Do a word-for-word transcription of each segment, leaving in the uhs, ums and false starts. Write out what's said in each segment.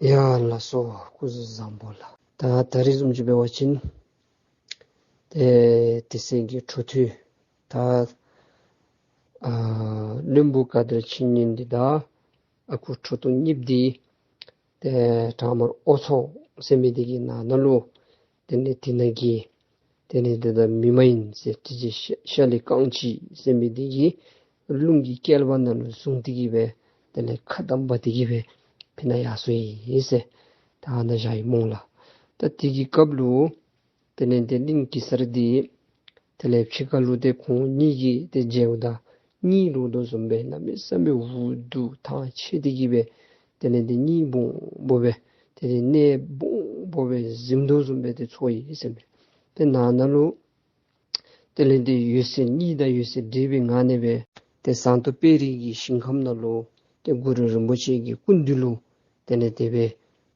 ཡ་ལགས་སོ། སྐུ་གཟུགས་བཟང་པོ་ལགས། ད་ད་རིས་བཟུམ་ཅིག་འབད་བ་ཅིན་ཏེ་དེ་ཚེ་གི་འཕྲོ་མཐུད་ད་ཨ་བློན་པོ་ཀ་དར་ཕྱི་ཉིན་འདི་དང་ཨ་ཁུ་ཁྲོ་ཐུང་གཉིསཔོ་འདི་ཏེ་བྲག་དམར་ཨོ་ཚོ་ཟེར་མི་འདི་གི་ནང་ན་ལུ་དེ་ལས་དེ་ནང་གི་དེ་ལས་དེ་ད་མི་མ་ཡིན་ཟེར་ཏེ་ཤ་ཤ་ལི་རྐང་གཅིག་ཟེར་མི་འདི་གིས་རླུང་གི་བསྐལ་པ་ནང་ལུ་བཟུང་སྟེ་གི་སྦེ་དེ་ལས་ཁ་བསྡམས་པ་དེ་གིས་སྦེ་ཕི་ན་ཡར་སོང་ཡི་ཟེར་ད་ཨ་ནཱ་བཞག་ཡི་སྨོ་ལགས། ད་དེ་གི་སྐབས་ལུ་དེ་ལས་དེ་གླིང་གེ་སར་འདི་དེ་ལས་ཕྱི་ཁ་ལུ་ཏེ་ཁོང་གཉིས་ཀྱིས་ཏེ་མཇལཝ་ད་གཉིད་ལོག་དོ་བཟུམ་སྦེ་གནམ་མེད་ས་མེད་འུ་སྡུག་ཐང་ཆད་དེ་གི་སྦེ་དེ་ལས་དེ་གཉིད་སྦོམ་སྦོམ་སྦེ་དེ་ལས་གནས་སྦོམ་སྦོམ་སྦེ་གཟིམ་དོ་བཟུམ་སྦེ་ཏེ་ཚོར་ཡི་ཟེར་མས། ཏེ་ནང་ན་ལུ་དེ་ལས་དེ་འོད་གསལ་གཉིད་དང་འོད་གསལ་འདྲེས་པའི་ངང་ནས་སྦེ་ཏེ་ཟངས་མདོག་དཔལ་རི་གི་ཞིང་ཁམས་ནང་ལུ་ཏེ་གུ་རུ་རིན་པོ་ཆེ་གི་སྐུ་མདུན་ལུ་དེ་ལས་དེ་སྦེ་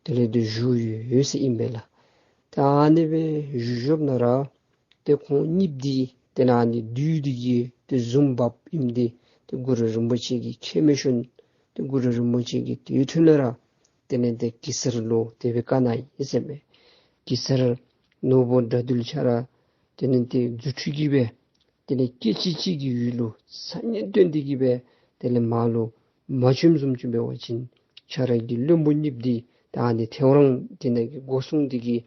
དེ་ལས་དེ་བཞུགས་ཡོད་ཟེར་ཨིན་པས་ལགས། ཏེ་ཨ་ནི་སྦེ་བཞུགས་བཞུགསཔ་ན་ར་ཏེ་ཁོང་གཉིསཔོ་འདི་དེ་ནང་ནི་བདུད་འདི་གིས་ཏེ་བཟུང་འབགཔ་ཨིནམ་འདི་ཏེ་གུ་རུ་རིན་པོ་ཆེ་གིས་མཁྱེན་མི་ཤོང་། ཏེ་གུ་རུ་རིན་པོ་ཆེ་གིས་དེ་འཕྲོ་ལས་ར་དེ་ལས་དེ་གེ་སར་ལུ་དེ་སྦེ་བཀའ་གནང་ཡི་ཟེར་མས། གེ་སར་ནོར་བུ་དགྲ་འདུལ་ཁྱོད་ར་དེ་ལས་དེ་རྫུ་འཕྲུལ་གྱིས་སྦེ་དེ་ལས་སྐད་ཅིག་གཅིག་གི་ཡུན་ལུ་ས་གཉིས་བཏོན་ཏེ་གི་སྦེ་དེ་ལས་མར་ལུ་མ་བྱོནམ་བཟུམ་ཅིག་འབད་བ་ཅིན་ཁྱོད་ར་གི་བློན་པོ་གཉིསཔོ་འདི་ད་ཨ་ནི་ཐེའུ་རང་དེ་ནང་གི་སྒོ་སྲུང་འདི་གིས་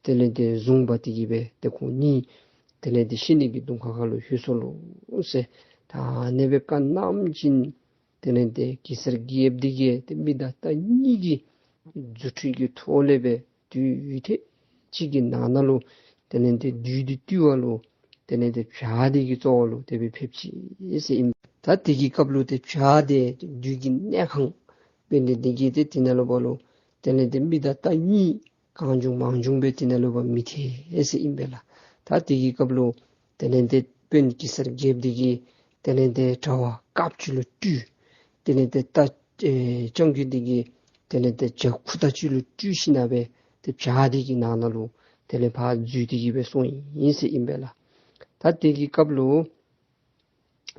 དེ་ལས་དེ་བཟུང་འབག་སྟེ་གི་སྦེ་ཏེ་ཁོང་གཉིས་དེ་ལས་དེ་ཤི་ནི་གི་གདོང་ཁ་ཁ་ལུ་ལྷོད་སོ་ལོ་ཟེར་ད་ཨ་ནི་སྦེ་བཀའ་གནངམ་ཅིག་དེ་ལས་དེ་གེ་སར་རྒྱལཔོ་འདི་གིས་ཏེ་མི་དང་རྟ་གཉིས་ཀྱི་རྫུ་འཕྲུལ་གྱི་ཐོག་ལས་སྦེ་དུས་ཡུན་ཐེངས་གཅིག་གི་ནང་ན་ལུ་དེ་ལས་དེ་བདུད་འདི་བཏུལ་བ་ལུ་དེ་ལས་དེ་བྱག་འདི་གི་རྩ་བ་ལུ་དེ་སྦེ་ཕེབས་ཅི་ཟེར་ཨིན། ད་དེ་གི་སྐབས་ལུ་ཏེ་བྱག་འདི་བདུད་ཀྱི་གནས་ཁང་འབད་ནི་འདི་གིས་ཏེ་དེ་ནང་ལུ་འབད་ལུ་དེ་ལས་དེ་མི་དང་རྟ་གཉིས་གང་བྱུང་མང་བྱུང་སྦེ་དེ་ནང་ལུ་འབད་མི་ཐལ་ཟེར་ཨིན་པས་ལགས། ད་དེ་གི་སྐབས་ལུ་དེ་ལས་དེ་དཔོན་གེ་སར་རྒྱལཔོ་འདི་གིས་དེ་ལས་དེ་དྲ་བ་དཀརཔོ་ཅིག་ལུ་སྤྲུལ། དེ་ལས་དེ་རྟ་ཨེ་སྤྱང་ཀི་འདི་གིས་དེ་ལས་དེ་བྱག་ཁུག་རྟ་ཅིག་ལུ་སྤྲུལ་ཞིནམ་ལས་སྦེ་ཏེ་བྱག་འདི་གི་ནང་ན་ལུ་དེ་ལས་ཕར་འཛུལ་ཏེ་གི་སྦེ་སོང་ཡི་ཟེར་ཨིན་པས་ལགས། ད་དེ་གི་སྐབས་ལུ་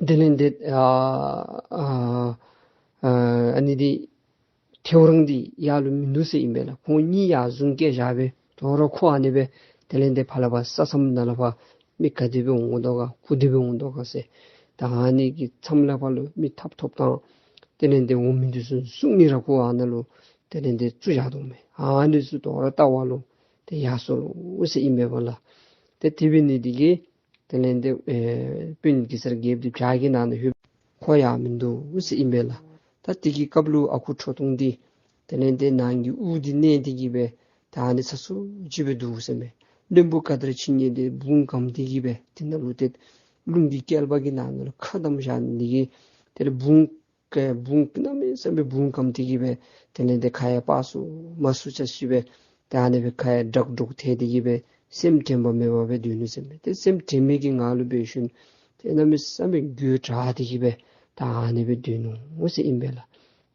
དེ་ལས་དེ་ཨ་ཨ་ཨ་ཨ་ནི་འདི་ཐེའུ་རང་འདི་ཡར་ལུ་མིན་འདུག་ཟེར་ཨིན་པས་ལགས། ཁོང་གཉིས་ཡར་བཟུང་བསྐྱལ་བཞག་སྦེ་དོ་རུང་ཁོ་ཨ་ནི་སྦེ་དེ་ལས་དེ་ཕར་ལས་ཕར་ས་མཚམས་ནང་ལས་ཕར་མི་ག་དེ་སྦེ་འོང་དོ་ག་ག་དེ་སྦེ་འོང་དོ་ག་ཟེར་ད་ཨ་ནི་གི་མཚམས་ལས་ཕར་ལུ་མི་ཐབ་ཐོབ་དང་དེ་ལས་དེ་འོང་མི་འདི་ཚུ་བཟུང་ནི་ར་ཁོ་ཨ་ནཱ་ལུ་དེ་ལས་དེ་བཙུགས་བཞག་དོ་མས། ཨ་ནི་ཚུ་དོ་རུང་བལྟ་བ་ལུ་དེ་ཡར་སོ་ལོ་ཟེར་ཨིན་པས་ལགས། ཏེ་དེ་འབད་ནི་འདི་གིས་དེ་ལས་དེ་ཨེ་དཔོན་གེ་སར་རྒྱལཔོ་འདི་བྱག་གི་ནང་ན་ལྷོད་ཁོ་ཡར་མིན་འདུག་ཟེར་ཨིན་པས་ལགས། ད་དེ་གི་སྐབས་ལུ་ཨ་ཁུ་ཁྲོ་ཐུང་འདི་དེ་ལས་དེ་ནང་གི་དབུགས་འདི་མནན་ཏེ་གི་སྦེ་ད་ཨ་ནི་ཚ་སུ་ཅིག་སྦེ་འདུག་ཟེར་མས། བློན་པོ་ཀ་དར་ཕྱི་ཉིན་འདི་བུང་གམ་སྟེ་གི་སྦེ་དེ་ནང་ལུ་ཏེ་རླུང་གི་བསྐལ་པ་གི་ནང་ན་ལུ་ཁ་བསྡམས་བཞག་ནི་གིས་དེ་ལས་བུང་ཀ་བུང་གནམ་མེད་ས་མེད་བུང་གམ་སྟེ་གི་སྦེ་དེ་ལས་དེ་ཁ་ཡང་སྤར་ཚུགས་མ་ཚུགས་ཅ་ཅིག་སྦེ་ད་ཨ་ནི་སྦེ་ཁ་ཡང་ཌོག་ཌོག་ཐལ་ཏེ་གི་སྦེ་སེམས་དྲན་པ་མེད་པར་སྦེ་སྡོད་ནུག་ཟེར་མས། ཏེ་སེམས་དྲན་མེད་ཀྱི་ངང་ལུ་འབད་ཞིནམ་ཏེ་གནམ་མེད་ས་མེད་འགྱོད་བྲག་སྟེ་གི་སྦེ་ད་ཨ་ནི་སྦེ་སྡོད་ནུག་ཟེར་ཨིན་པས་ལགས།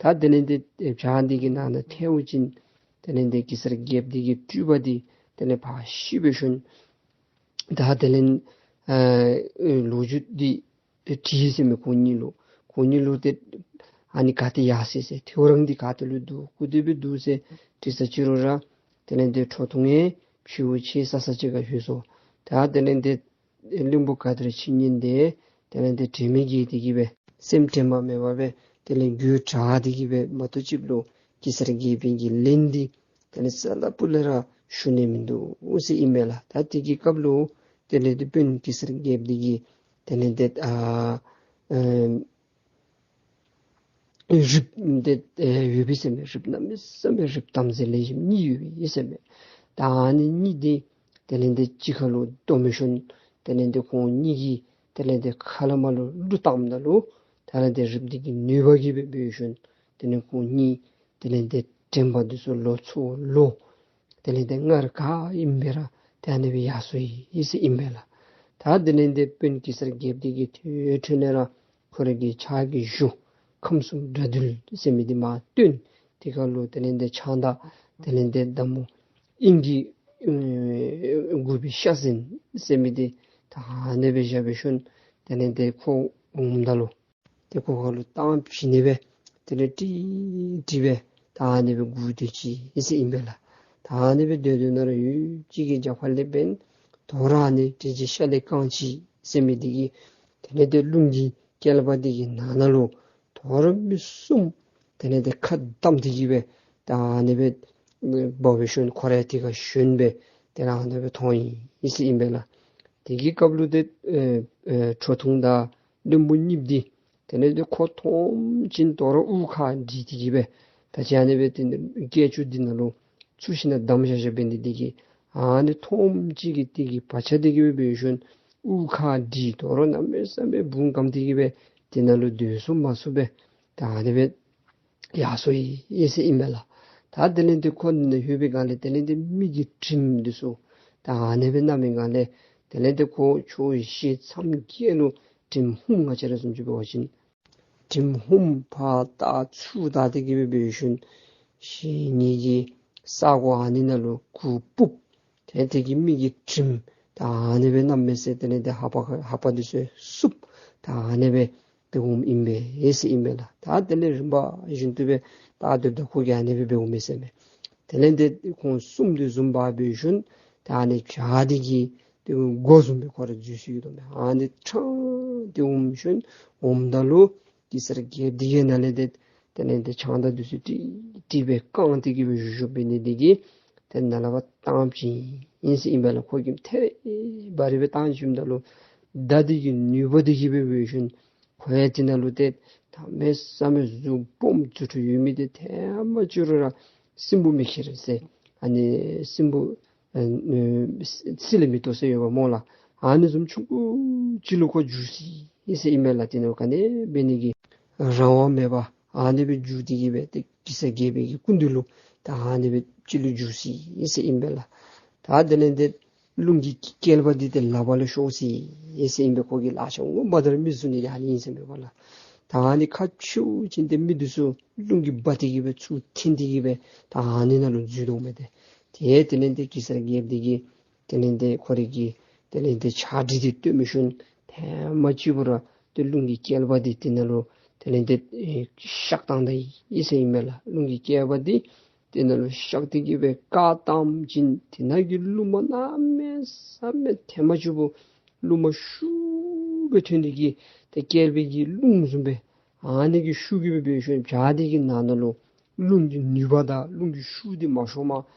ད་དེ་ལས་དེ་བྱག་འདི་གི་ནང་ན་ཐལ་བ་ཅིན་དེ་ལས་དེ་གེ་སར་རྒྱལཔོ་འདི་གི་སྤྲུལ་པ་འདི་དེ་ལས་ཕར་ཤི་འབད་ཞིནམ་ད་དེ་ལས་ཨ་ལོ་རྒྱུས་འདི་དྲིས་ཟེར་མས་ཁོང་གཉིས་ལུ། ཁོང་གཉིས་ལུ་ཏེ་ཨ་ནི་ག་ཏེ་ཡར་སོ་ཡི་ཟེར་ཐེའུ་རང་འདི་ག་ཏེ་ལུ་འདུག་ག་དེ་སྦེ་འདུག་ཟེར་དྲིས་ས་ཅི་རུང་ར་དེ་ལས་དེ་ཁྲོ་ཐུང་ཡང་ཕྱི་རུ་ཕྱི་ས་ས་ཅིག་ཁར་ལྷོད་སོ། ད་དེ་ལས་དེ་བློན་པོ་ཀ་དར་ཕྱི་ཉིན་འདི་དེ་ལས་དེ་དྲན་མེད་བརྒྱལ་ཏེ་གི་སྦེ་སེམས་དྲན་པ་མེད་པར་སྦེ་དེ་ལས་འགྱོད་བྲག་སྟེ་གི་སྦེ་མ་གཏོགས་ཅིག་ལུ་གེ་སར་རྒྱལ་པོའི་གི་ལན་འདི་དེ་ལས་རྩ་ལས་སྤུ་ལས་ར་ཞུ་ནི་མིན་འདུག་ཟེར་ཨིན་མས་ལགས། ད་དེ་གི་སྐབས་ལུ་དེ་ལས་དེ་དཔོན་གེ་སར་རྒྱལཔོ་འདི་གིས་དེ་ལས་དེ་ཨ་ཨ་རིགཔ་དེ་ཨེ་ཡོད་པས་ཟེར་མས། རིགཔ་གནམ་མེད་ས་མེད་རིགཔ་དམ་ཟེ་ལེགས་ཤོམ་གཉིས་ཡོད་པས་ཟེར་མས། ད་ཨ་ནི་གཉིས་འདི་དེ་ལས་དེ་གཅིག་ཁར་ལུ་བསྡོམས་ཞིནམ་དེ་ལས་དེ་ཁོང་གཉིས་ཀྱིས་དེ་ལས་དེ་ཁ་ལས་མར་ལུ་གླུ་བཏངམ་ད་ལུ་དེ་ལས་དེ་རིགཔ་འདི་གི་ནུས་པ་གིས་སྦེ་འབད་ཞིནམ་དེ་ལས་ཁོང་གཉིས་དེ་ལས་དེ་དྲན་པ་འདི་ཚུ་ལོག་ཚུར་ལོག་དེ་ལས་དེ་སྔར་ག་ཨིནམ་སྦེ་ར་ཏེ་ཨ་ནི་སྦེ་ཡར་སོ་ཡི་ཟེར་ཨིན་པས་ལགས། ད་དེ་ལས་དེ་དཔོན་གེ་སར་རྒྱལཔོ་འདི་གིས་ཐོས་ཐོས་ནི་ར་ཁོ་རའི་གི་ཕྱག་གི་གཞུ་ཁམས་གསུམ་དགྲ་འདུལ་ཟེར་མི་འདི་མར་བཏོན། དེ་ཁར་ལུ་དེ་ལས་དེ་ཕྱག་མདའ་དེ་ལས་དེ་མདའ་མོ་ཨིན་གྱི་ཨེ་དགུ་པའི་ཤ་ཟན་ཟེར་མི་འདི་ད་ཨ་ནི་སྦེ་བཞག་འབད་ཞིནམ་དེ་ལས་དེ་ཁོ་འོངམ་ད་ལུ་ཏེ་ཁོ་ཁར་ལུ་བཏང་བྱིན་ནི་སྦེ་དེ་ལས་ཀྲིག་ཀྲི་སྦེ་ ཨ་ནི་སྦེ་སྒུག་སྡོད་ཅི་ཟེར་ཨིན་པས་ལགས། ད་ཨ་ནི་སྦེ་སྡོད་སྡོད་ནང་ར་ཡུད་ཅིག་གི་རྒྱབ་ཁ་ལས་འབདན་དོ་རུང་ཨ་ནི་དྲིན་ཅན་ཤ་ལས་རྐང་གཅིག་ཟེར་མི་འདི་གིས་དེ་ལས་ཏེ་རླུང་གི་བསྐལ་པ་འདི་གི་ནང་ན་ལུ་དོ་རུང་མི་གསུམ་དེ་ལས་ཏེ་ཁ་བསྡམས་ཏེ་གི་སྦེ་ད་ཨ་ནི་སྦེ་འབད་བའི་ཤུལ་ཁོ་ར་དེ་ཁར་ཞོན་སྦེ་དེ་ལས་ཨ་ནི་སྦེ་མཐོང་ཡི་ཟེར་ཨིན་པས་ལགས། དེ་གི་སྐབས་ལུ་ཏེ་ཨེ་ཨེ་ཁྲོ་ཐུང་དང་བློན་པོ་གཉིས་འདི་དེ་ལས་ཏེ་ཁོ་མཐོངམ་ཅིག་དོ་རུང་དབུགས་ཁ་བསྒྱིར་ཏེ་གི་སྦེ་ད་ཅི་ཨ་ནི་སྦེ་ཏེ་སྐེ་ཅུང་འདི་ནང་ལུ་ཚུད་ཞིནམ་ལས་བསྡམས་བཞག་བཞགཔ་འབད་ནི་འདི་གིས་ཨ་ནི་མཐོངམ་ཅིག་གི་དེ་གི་བག་ཆགས་འདི་གིས་སྦེ་འབད་བའི་ཤུལ་དབུགས་ཁ་བསྒྱིར་དོ་རུང་གནམ་མེད་ས་མེད་བུང་སྐམ་སྟེ་གི་སྦེ་དེ་ནང་ལུ་སྡོད་ཚུགས་མ་ཚུགས་སྦེ་ད་ཨ་ནི་སྦེ་ཡར་སོ་ཡི་ཟེར་ཨིན་པས་ལགས། ད་དེ་ལས་ཏེ་ཁོ་ནཱ་ལྷོད་པའི་སྒང་ལས་དེ་ལས་ཏེ་མི་གི་དྲིམ་འདི་ཚུ་ད་ཨ་ནི་སྦེ་མནམ་པའི་སྒང་ལས་དེ་ལས་ཏེ་ཁོ་ཕྱོགས་བཞི་མཚམས་བརྒྱད་ལུ་དྲིམ་ཧུམ་ང་བཅས་ར་བཟུམ་ཅིག་འབད་བ་ཅིན་དྲིམ་ཧུམ་ཕར་བཏང་ཚུར་བཏང་སྟེ་གི་སྦེ་འབད་བའི་ཤུལ་ཞེ་སྙིང་གི་ས་གོ་ཨ་ནི་ནང་ལུ་གུར་ཕུབ། ཏེ་དེ་གིས་མི་གི་དྲིམ་ད་ཨ་ནི་སྦེ་གནམ་མེད་ས་མེད་དེ་ལས་ཏེ་ལྷ་པ་ལྷ་པ་འདི་ཚུ་བསུབ། ད་ཨ་ནི་སྦེ་ཏེ་འོངམ་ཨིན་པས་ཟེར་ཨིན་པས་ལགས། ད་དེ་ལས་རིམ་པ་བཞིན་དུ་སྦེ་ད་སྡོདཔ་ད་ཁོ་གིས་ཨ་ནི་སྦེ་འབདཝ་མས་ཟེར་མས། དེ་ལས་ཏེ་ཁོང་གསུམ་འདི་བཟུམ་སྦེ་འབད་བའི་ཤུལ་ད་ཨ་ནི་བྱག་འདི་གི་ཏེ་སྒོ་བཟུམ་སྦེ་ཁོ་ར་འཛུལ་སོ་ཡི་དོ་མས། ཨ་ནི་ཕྲང་སྟེ་འོངམ་ཤུལ་འོངམ་ད་ལུ་གེ་སར་རྒྱལཔོ་འདི་གིས་ནཱ་ལས་ཏེ་དེ་ལས་ཏེ་ཕྱག་མདའ་འདི་ཚུ་ཀྲིག་ཀྲི་སྦེ་བཀང་སྟེ་གི་སྦེ་བཞུགས་བཞུགསཔ་འབད་ནི་འདི་གིས་ཏེ་ནཱ་ལས་ཕར་བཏང་བྱིན་ཡི་ཟེར་ཨིན་པས་ལགས། ཁོ་གིས་ཐེ་རེ་བ་རེ་སྦེ་བཏང་བྱིནམ་ད་ལུ་མདའ་འདི་གི་ནུས་པ་འདི་གིས་སྦེ་འབད་བའི་ཤུལ་ཁོ་ཡང་དེ་ནང་ལུ་ཏེ་གནམ་མེད་ས་མེད་གཟུགས་སྦོམ་རྫུ་འཕྲུལ་ཡོད་མི་འདི་ཐེངས་མ་གཅིག་རུང་ར་སྲིན་བུ་མེ་ཁྱེར་ཟེར་ཨ་ནི་སྲིན་བུ་ཨ་ཨ་སྲི་ལ་མེ་ཏོག་ཟེར་ཡོདཔ་སྨོ་ལགས། ཨ་ནི་བཟུམ་ཆུང་ཀུ་ཅིག་ལུ་ཁོ་འགྱུར་སོ་ཡི་ཟེར་ཨིན་པས་ལགས། དེ་ནང་ག་ནི་འབད་ནི་གི་རང་དབང་མེད་པར་ཨ་ནི་སྦེ་འགྱུར་ཏེ་གི་སྦེ་ཏེ་གེ་སར་རྒྱལ་པོའི་གི་སྐུ་མདུན་ལུ་ད་ཨ་ནི་སྦེ་ཅིག་ལུ་འགྱུར་སོ་ཡི་ཟེར་ཨིན་པས་ལགས། ད་དེ་ལས་ཏེ་རླུང་གི་བསྐལ་པ་འདི་ཏེ་ལག་པ་ལས་ཤོར་སོ་ཡི་ཟེར་ཨིན་པས། ཁོ་གི་ལག་ཆ་ངོ་མ་དང་ར་མི་བཟུང་ནི་འདི་ཨ་ནི་ཨིན་ཟེར་མས་པ་ལགས། ད་ཨ་ནི་ཁ་ཕྱེཝ་ཅིག་ཏེ་མི་འདི་ཚུ་རླུང་གིས་འབག་སྟེ་གི་སྦེ་ཚུར་འཐེན་ཏེ་གི་སྦེ་ད་ཨ་ནི་ནང་ལུ་འཛུལ་དོ་མས་ཏེ། ཏེ་དེ་ལས་ཏེ་གེ་སར་རྒྱལཔོ་འདི་གིས་དེ་ལས་ཏེ་ཁོ་རའི་གི་དེ་ལས་ཏེ་ཕྱག་གྲི་འདི་བཏོན་མི་ཤུལ་ཐེངས་མ་གཅིག་པུ་ར་ཏེ་རླུང་གི་བསྐལ་པ་འདི་དེ་ནང་ལུ་དེ་ལས་ཏེ་ཨེ་གཤགས་བཏང་ད་ཡི་ཟེར་ཨིན་མས་ལགས། རླུང་གི་བསྐལ་པ་འདི་དེ་ནང་ལུ་གཤགས་ཏེ་གི་སྦེ་བཀག་བཏངམ་ཅིག་དེ་ནང་གི་རླུང་མ་གནམ་མེད་ས་མེད་ཐེངས་མ་གཅིག་པུ་རླུང་མ་ཤུགས་སྦེ་ཐོན་ཏེ་གི་ཏེ་བསྐལ་པའི་གི་རླུང་བཟུམ་སྦེ་ཨ་ནི་གི་ཤུགས་ཀྱིས་སྦེ་འབད་བའི་ཤུལ་བྱག་འདི་གི་ནང་ན་ལུ་རླུང་གི་ནུས་པ་དང་རླུང་གི་ཤུགས་འདི་མ་ཤོར་མ་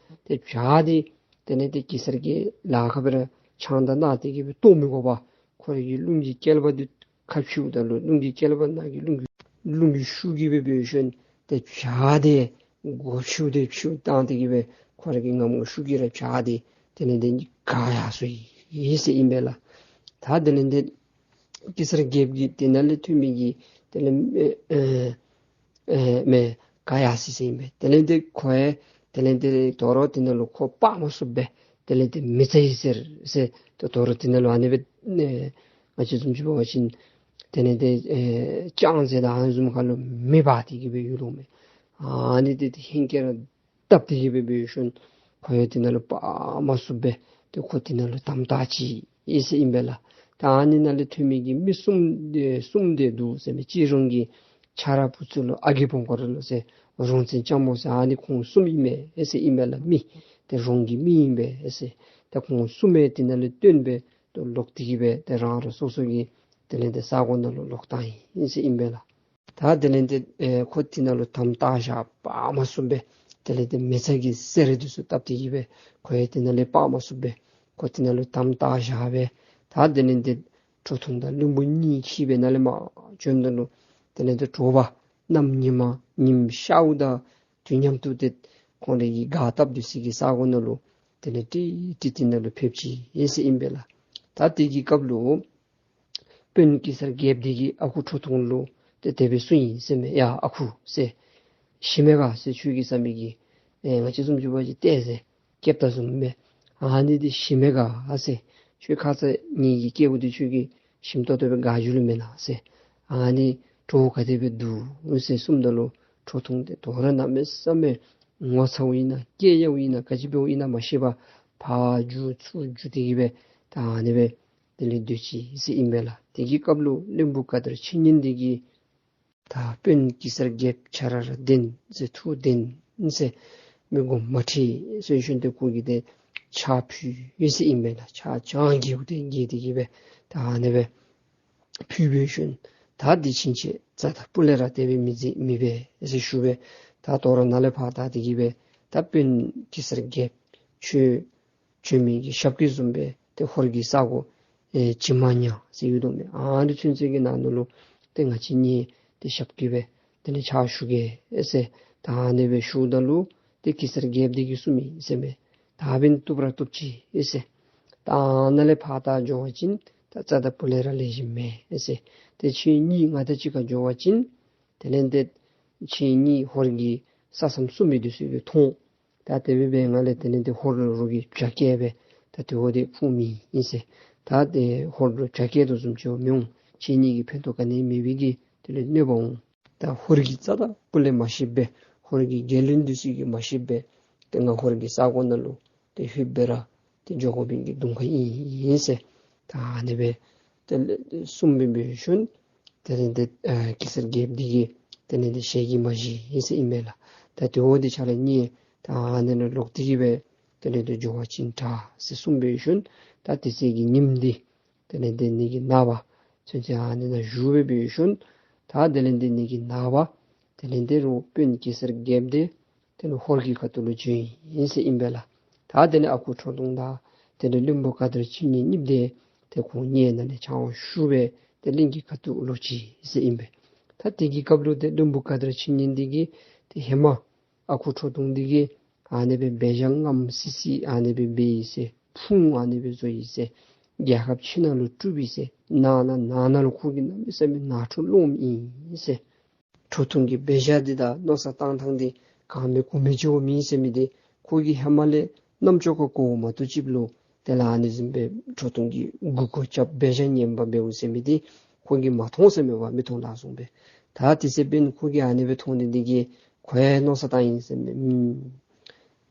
ཏེ་བྱག་འདི་དེ་ལས་ཏེ་གེ་སར་གྱི་ལག་ཁར་སྦེ་ར་ཕྱག་མདའ་གནང་སྟེ་གི་སྦེ་གཏོར་མི་དགོ་པར་ཁོ་རའི་གི་རླུང་གི་བསྐལ་པ་འདི་ཁ་ཕྱེཝ་ད་ལུ་རླུང་གི་བསྐལ་པ་ནང་གི་རླུང་གི་རླུང་གི་ཤུགས་ཀྱིས་སྦེ་འབད་བའི་ཤུལ་ཏེ་བྱག་འདི་སྒོ་ཕྱེཝ་ཏེ་ཕྱེཝ་བཏང་སྟེ་གི་སྦེ་ཁོ་རའི་གི་རྔམ་ངོ་ཤུགས་ཀྱིས་ར་བྱག་འདི་དེ་ལས་ཏེ་འགག་ཡར་སོ་ཡི་ཟེར་ཨིན་པས་ལགས། ད་དེ་ལས་ཏེ་གེ་སར་རྒྱལཔོ་གིས་དེ་ནང་ལས་ཐོན་མི་གི་དེ་ལས་ཨེ་ཨེ་ཨེ་མེ་འགག་ཡར་སོ་ཡི་ཟེར་ཨིན་པས། དེ་ལས་ཏེ་ཁོ་ཡང་དེ་ལས་ཏེ་དོ་རུང་དེ་ནང་ལུ་ཁོ་སྤར་མ་ཚུགས་པས། དེ་ལས་ཏེ་མེ་བཙའ་ཡི་ཟེར་ཟེར་ཏེ་དོ་རུང་དེ་ནང་ལུ་ཨ་ནི་སྦེ་ཨེ་ང་བཅས་བཟུམ་ཅིག་འབད་བ་ཅིན་དེ་ལས་ཏེ་ཨེ་ལྕང་ཟེར་ད་ཨ་ནི་བཟུམ་ཁར་ལུ་མེ་འབར་ཏེ་གི་སྦེ་ཡོད་ལོ་མས། ཨ་ནི་འདི་ཏེ་ཧེང་སྐལ་ར་བཏབ་སྟེ་གི་སྦེ་འབད་བའི་ཤུལ་ཁོ་ཡང་དེ་ནང་ལུ་སྤར་མ་ཚུགས་པས། ཏེ་ཁོ་དེ་ནང་ལུ་དམ་བཏགས་ཅི་ཨིན་ཟེར་ཨིན་པས་ལགས། ད་ཨ་ནི་ནང་ལས་ཐོན་མི་གི་མི་གསུམ་དེ་གསུམ་དེ་འདུག་ཟེར་མི་ཅིག་རོང་གི་ཆ་ར་བུ་ཚུ་ལུ་ཨ་རྒས་བོང་ཀོ་ར་ལུ་ཟེར་རོང་བཙན་སྤྱང་མོ་ཟེར་ཨ་ནི་ཁོང་གསུམ་ཨིན་མས་ཟེར་ཨིན་པས་ལགས། མི་དེ་རོང་གི་མི་ཨིན་པས་ཟེར། ད་ཁོང་གསུམ་ཡང་དེ་ནང་ལས་བཏོན་སྦེ་ཏེ་ལོག་སྟེ་གི་སྦེ་ཏེ་རང་རང་སོ་སོ་གི་དེ་ལས་ཏེ་ས་གོ་ནང་ལུ་ལོག་བཏང་ཡི་ཟེར་ཨིན་པས་ལགས། ད་དེ་ལས་ཏེ་ཨེ་ཁོ་དེ་ནང་ལུ་དམ་བཏགས་བཞག་སྤར་མ་ཚུགས་པས། དེ་ལས་ཏེ་མེ་བཙའ་གི་གསེར་འདི་ཚུ་བཏབ་སྟེ་གི་སྦེ་ཁོ་ཡང་དེ་ནང་ལས་སྤར་མ་ཚུགས་པས། ཁོ་དེ་ནང་ལུ་དམ་བཏགས་བཞག་པས། ད་དེ་ལས་ཏེ་ཁྲོ་ཐུང་དང་བློན་པོ་གཉིས་ཁྱིད་སྦེ་ནཱ་ལས་མར་བྱོནམ་ད་ལུ་དེ་ལས་ཏེ་དྲོ་པ་གནམ་ཉིན་མ་ཉིམ་ཤརཝ་དང་དུས་མཉམ་དུ་ཏེ་ཁོང་རའི་གི་སྒར་བཏབ་སྡོད་སའི་གི་ས་གོ་ནང་ལུ་དེ་ལས་ཏེ་ཏེ་དེ་ནང་ལུ་ཕེབས་ཅི་ཨིན་ཟེར་ཨིན་པས་ལགས། ད་དེ་གི་སྐབས་ལུ་དཔོན་གེ་སར་རྒྱལཔོ་འདི་གིས་ཨ་ཁུ་ཁྲོ་ཐུང་ལུ་ཏེ་དེ་སྦེ་གསུངས་ཡི་ཟེར་མས། ཡ་ཨ་ཁུ་ཟེར། ཞིམ་མས་ག་ཟེར། ཁྱོད་ཀྱིས་བཟའ་མི་གི་ཨེ་ང་བཅས་བཟུམ་ཅིག་འབད་བ་ཅིན་ཏེ་ཟེར་སྐྱེབ་ད་བཟུམ་མས། ཨ་ནི་འདི་ཞིམ་མས་ག་ཟེར། ཁྱོད་ཁ་ཙ་ངེ་གི་སྐྱེ་བ་འདི་ཁྱོད་ཀྱིས་ཞིམ་ཏོག་ཏོ་སྦེ་དགའ་བྱུང་ལོ་མེན་ན་ཟེར། ཨ་ནི་བྲོཝ་ག་དེ་སྦེ་འདུག་ཟེར་གསུངམ་ད་ལུ་ཁྲོ་ཐུང་འདི་དོ་རུང་གནམ་མེད་ས་མེད་ངོ་ཚ་བ་ཨིན་ན་སྐྱེ་ཡ་བ་ཨིན་ན་ག་ཅི་འབདཝ་ཨིན་ན་མ་ཤེས་པར་ཕར་རྒྱུག་ཚུར་རྒྱུག་སྟེ་གི་སྦེ་ད་ཨ་ནི་སྦེ་དེ་ལས་སྡོད་ཅི་ཟེར་ཨིན་པས་ལགས། དེ་གི་སྐབས་ལུ་བློན་པོ་ཀ་དར་ཕྱི་ཉིན་འདི་གིས་ད་དཔོན་གེ་སར་རྒྱལཔོ་ཁྱོད་ར་ར་བདེན་ཟེར། ཐུགས་བདེན་ ཨིན་ཟེར། མི་དགོངསམ་མ་ཁྲེལ་ཟེར་ཞིནམ་ཏེ་ཁོ་གིས་ཏེ་ཕྱག་ཕུལ་ཡི་ཟེར་ཨིན་པས་ལགས། ཕྱག་བརྐྱངས་བརྐྱངས་ཏེ་བརྐྱངས་ཏེ་གི་སྦེ་ད་ཨ་ནི་སྦེ་ཕུལ་བའི་ཤུལ་ད་དེ་ཕྱིན་ཆད་རྩ་དང་སྤུ་ལས་ར་དེ་སྦེ་མི་མཛད་མི་འབད་ཟེར་ཞུ་སྦེ། ད་དོ་རུང་ནཱ་ལས་ཕར་ད་དེ་གི་སྦེ་ད་དཔོན་གེ་སར་རྒྱལཔོ་ཁྱོད་བྱོན་མི་གི་ཞབས་སྐྱེལ་བཟུམ་སྦེ་ཏེ་ཧོར་གྱི་ས་གོ་ཨེ་བྱེ་མ་ཉ་ཟེར་ཡོད་དོ་མས། ཨ་ནི་ཚུན་ཚོད་ཀྱི་ནང་ན་ལུ་ཏེ་ང་བཅས་གཉིས་ཏེ་ཞབས་སྐྱེལ་སྦེ་དེ་ལས་ཕྱག་ཞུ་གེ་ཟེར། ད་ཨ་ནི་སྦེ་ཞུཝ་ད་ལུ་ཏེ་གེ་སར་རྒྱལཔོ་དེ་གིས་གསུངས་མི་ཨིན་ཟེར་མས། ད་འབདན་བཏུབ་ར་བཏུབ་ཅི་ཟེར། ད་ནཱ་ལས་ཕར་ད་འགྱོ་བ་ཅིན་ད་རྩ་དང་སྤུ་ལས་ར་ལེགས་ཤོམ་མེད་ཟེར། ཏེ་ཁྱེད་གཉིས་ང་དང་གཅིག་ཁར་འགྱོ་བ་ཅིན་དེ་ལས་ཏེ་ཁྱེད་གཉིས་ཧོར་གྱི་ས་མཚམས་སྲུང་མི་འདི་ཚུ་གིས་མཐོང་། ད་དེ་སྦེ་འབད་བའི་ངང་ལས་དེ་ལས་ཏེ་ཧོར་ལུ་རོགས་ཀྱིས་བྱ་བཀལ་སྦེ་ད་དེ་འོ་དེ་ཕུང་མི་ཨིན་ཟེར། ད་ཏེ་ཧོར་ལུ་བྱ་བཀལ་དོ་བཟུམ་ཅིག་མི་འོང་། ཁྱེད་གཉིས་ཀྱིས་ཕན་ཐོགས་ག་ནི་མེད་པའི་གི་དེ་ལས་གནོད་པ་འོང་། ད་ཧོར་གྱི་རྩ་དང་སྤུ་ལས་མ་ཤེསཔ་སྦེ་ཧོར་གྱི་རྒྱལ་བློན་འདི་ཚུ་གིས་མ་ཤེསཔ་སྦེ་ཏེ་ང་ཧོར་གྱི་ས་གོ་ནང་ལུ་ཏེ་ལྷོདཔ་སྦེ་ར་ཏེ་འགྱོ་དགོ་པའི་གི་གདོང་ཁ་ཨིན་ཟེར། ད་ཨ་ནི་སྦེ་ཏེ་གསུངས་སྦེ་འབད་ཞིནམ་དེ་ལས་ཏེ་ཨ་གེ་སར་རྒྱལཔོ་འདི་གིས་དེ་ལས་ཏེ་ཞལ་གྱིས་མ་བཞེས་ཟེར་ཨིན་མས་ལགས། ད་དེ་འོ་དེ་ཕྱག་ལཱ་གཉིས་ད་ཨ་ནི་ལུ་ལོག་སྟེ་གི་སྦེ་དེ་ལས་ཏེ་འགྱོ་བ་ཅིན་དྲག་ཟེར་གསུངས་སྦེ་ཞིནམ་ད་དེ་ཚེ་གི་ཉིནམ་འདི་དེ་ལས་ཏེ་ནི་གི་ནངས་པ་ཚུན་ཚོད་ཨ་ནི་ནང་བཞུགས་སྦེ་འབད་ཞིནམ་ད་དེ་ལས་ཏེ་ནི་གི་ནངས་པ་དེ་ལས་ཏེ་རོགས་དཔོན་གེ་སར་རྒྱལཔོ་དེ་དེ་ལས་ཧོར་གྱི་ཁ་ཐུག་ལུ་བྱོན་ཡི་ཟེར་ཨིན་པས་ལགས། ད་དེ་ལས་ཨ་ཁུ་ཁྲོ་ཐུང་དང་དེ་ལས་བློན་པོ་ཀ་དར་ཕྱི་ཉིན་གཉིསཔོ་དེ་ཏེ་ཁོང་གཉིས་ནཱ་ལས་ཕྱག་དབང་ཞུ་སྦེ་ཏེ་གླིང་གི་ཁ་ཐུག་ལུ་ཅིག་ཟེར་ཨིན་པས། ད་དེ་གི་སྐབས་ལུ་ཏེ་བློན་པོ་ཀ་དར་ཕྱི་ཉིན་འདི་གིས་ཏེ་ཧེ་མ་ཨ་ཁུ་ཁྲོ་ཐུང་འདི་གིས་ཨ་ནི་སྦེ་འབད་བཞག་རྔམ་སི་སི་ཨ་ནི་སྦེ་འབད་ཡི་ཟེར། ཕུང་ཨ་ནི་སྦེ་བཟོ་ཡི་ཟེར། རྒྱལ་ཁབ་ཕྱི་ནང་ལུ་དཀྲུགས་ཡི་ཟེར། ནང་ན་ནང་ན་ལུ་ཁོ་གིས་གནམ་མེད་ས་མེད་ནང་འཁྲུག་སློངམ་ཨིན་ཟེར། ཁྲོ་ཐུང་གི་འབད་བཞག་འདི་དང་མནོ་བསམ་བཏང་ཐངས་འདི་ག་མེད་གོ་མེད་ཅིག་འོང་མི་ཨིན་ཟེར་མི་འདི་ཁོ་གིས་ཧེ་མ་ལས་རྣམ་ཅོ་ཁར་གོཝ་མ་གཏོགས་ཅིག་ལུ་དེ་ལས་ཨ་ནི་བཟུམ་སྦེ་ཁྲོ་ཐུང་གིས་མགུ་སྐོར་རྐྱབ་འབད་བཞག་ངན་པ་འབདཝ་ཟེར་མི་འདི་ཁོ་གིས་མ་མཐོང་ཟེར་མས་པ། མི་མཐོང་ལ་སོང་སྦེ། ད་དེ་ཚེ་འབདན་ཁོ་གིས་ཨ་ནི་སྦེ་མཐོང་ནི་འདི་གིས་ཁོ་ཡང་མནོ་བསམ་བཏང་ཡི་ཟེར་མས། ཨམ་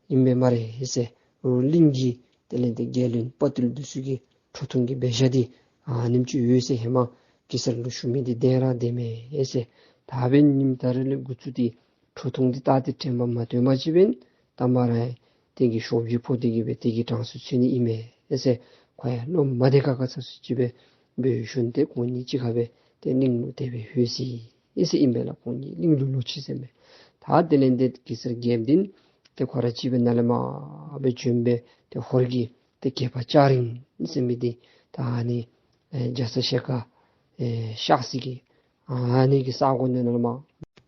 ཨིན་པས་སྨ་རེ་ཟེར། རོགས་གླིང་གི་དེ་ལས་ཏེ་རྒྱལ་བློན་དཔའ་བརྟུལ་འདི་ཚུ་གིས་ཁྲོ་ཐུང་གི་འབད་བཞག་འདི་ཨ་ནེམ་ཅིག་ཡོད་ཟེར་ཧེ་མ་གེ་སར་ལུ་ཞུ་མི་འདི་བདེན་ར་བདེན་མས་ཟེར། ད་འབདན་ཉིནམ་ད་རེས་ལས་འགོ་བཙུགས་ཏེ་ཁྲོ་ཐུང་འདི་ད་ཏེ་དྲན་པ་མ་ཐོན་པ་ཅིན་འབདན་ད་མ་ར་དེ་གི་ཤོབ་རྗེས་ཕོག་སྟེ་གི་སྦེ་དེ་གི་གྲངས་སུ་ཚུད་ནི་ཨིན་མས་ཟེར། ཁོ་ཡང་བློ་མ་བདེ་ཁག་ཁ་ཚ་སུ་ཅིག་སྦེ་འབད་ཞིནམ་ཏེ་ཁོང་གཉིས་གཅིག་ཁར་སྦེ་ཏེ་གླིང་ལུ་དེ་སྦེ་ལྷོད་ཅི་ཨིན་ཟེར་ཨིན་པས་ལགས། ཁོང་གཉིས་གླིང་ལུ་ལོག་ཅི་ཟེར་མས། ད་དེ་ལས་ཏེ་གེ་སར་རྒྱལཔོ་འདི་ཏེ་ཁོ་ར་གཅིག་སྦེ་ནཱ་ལས་མར་སྦེ་བྱོན་སྦེ་ཏེ་ཧོར་གྱི་ཏེ་རྒྱལ་པོ་ལྕགས་རིང་ཟེར་མི་འདི་ད་ཨ་ནི་ཨེ་རྒྱ་ཚ་ཞལ་དཀར་ཨེ་གཤགས་ས་གི་ཨ་ནི་གི་ས་གོ་ནང་ལས་མར་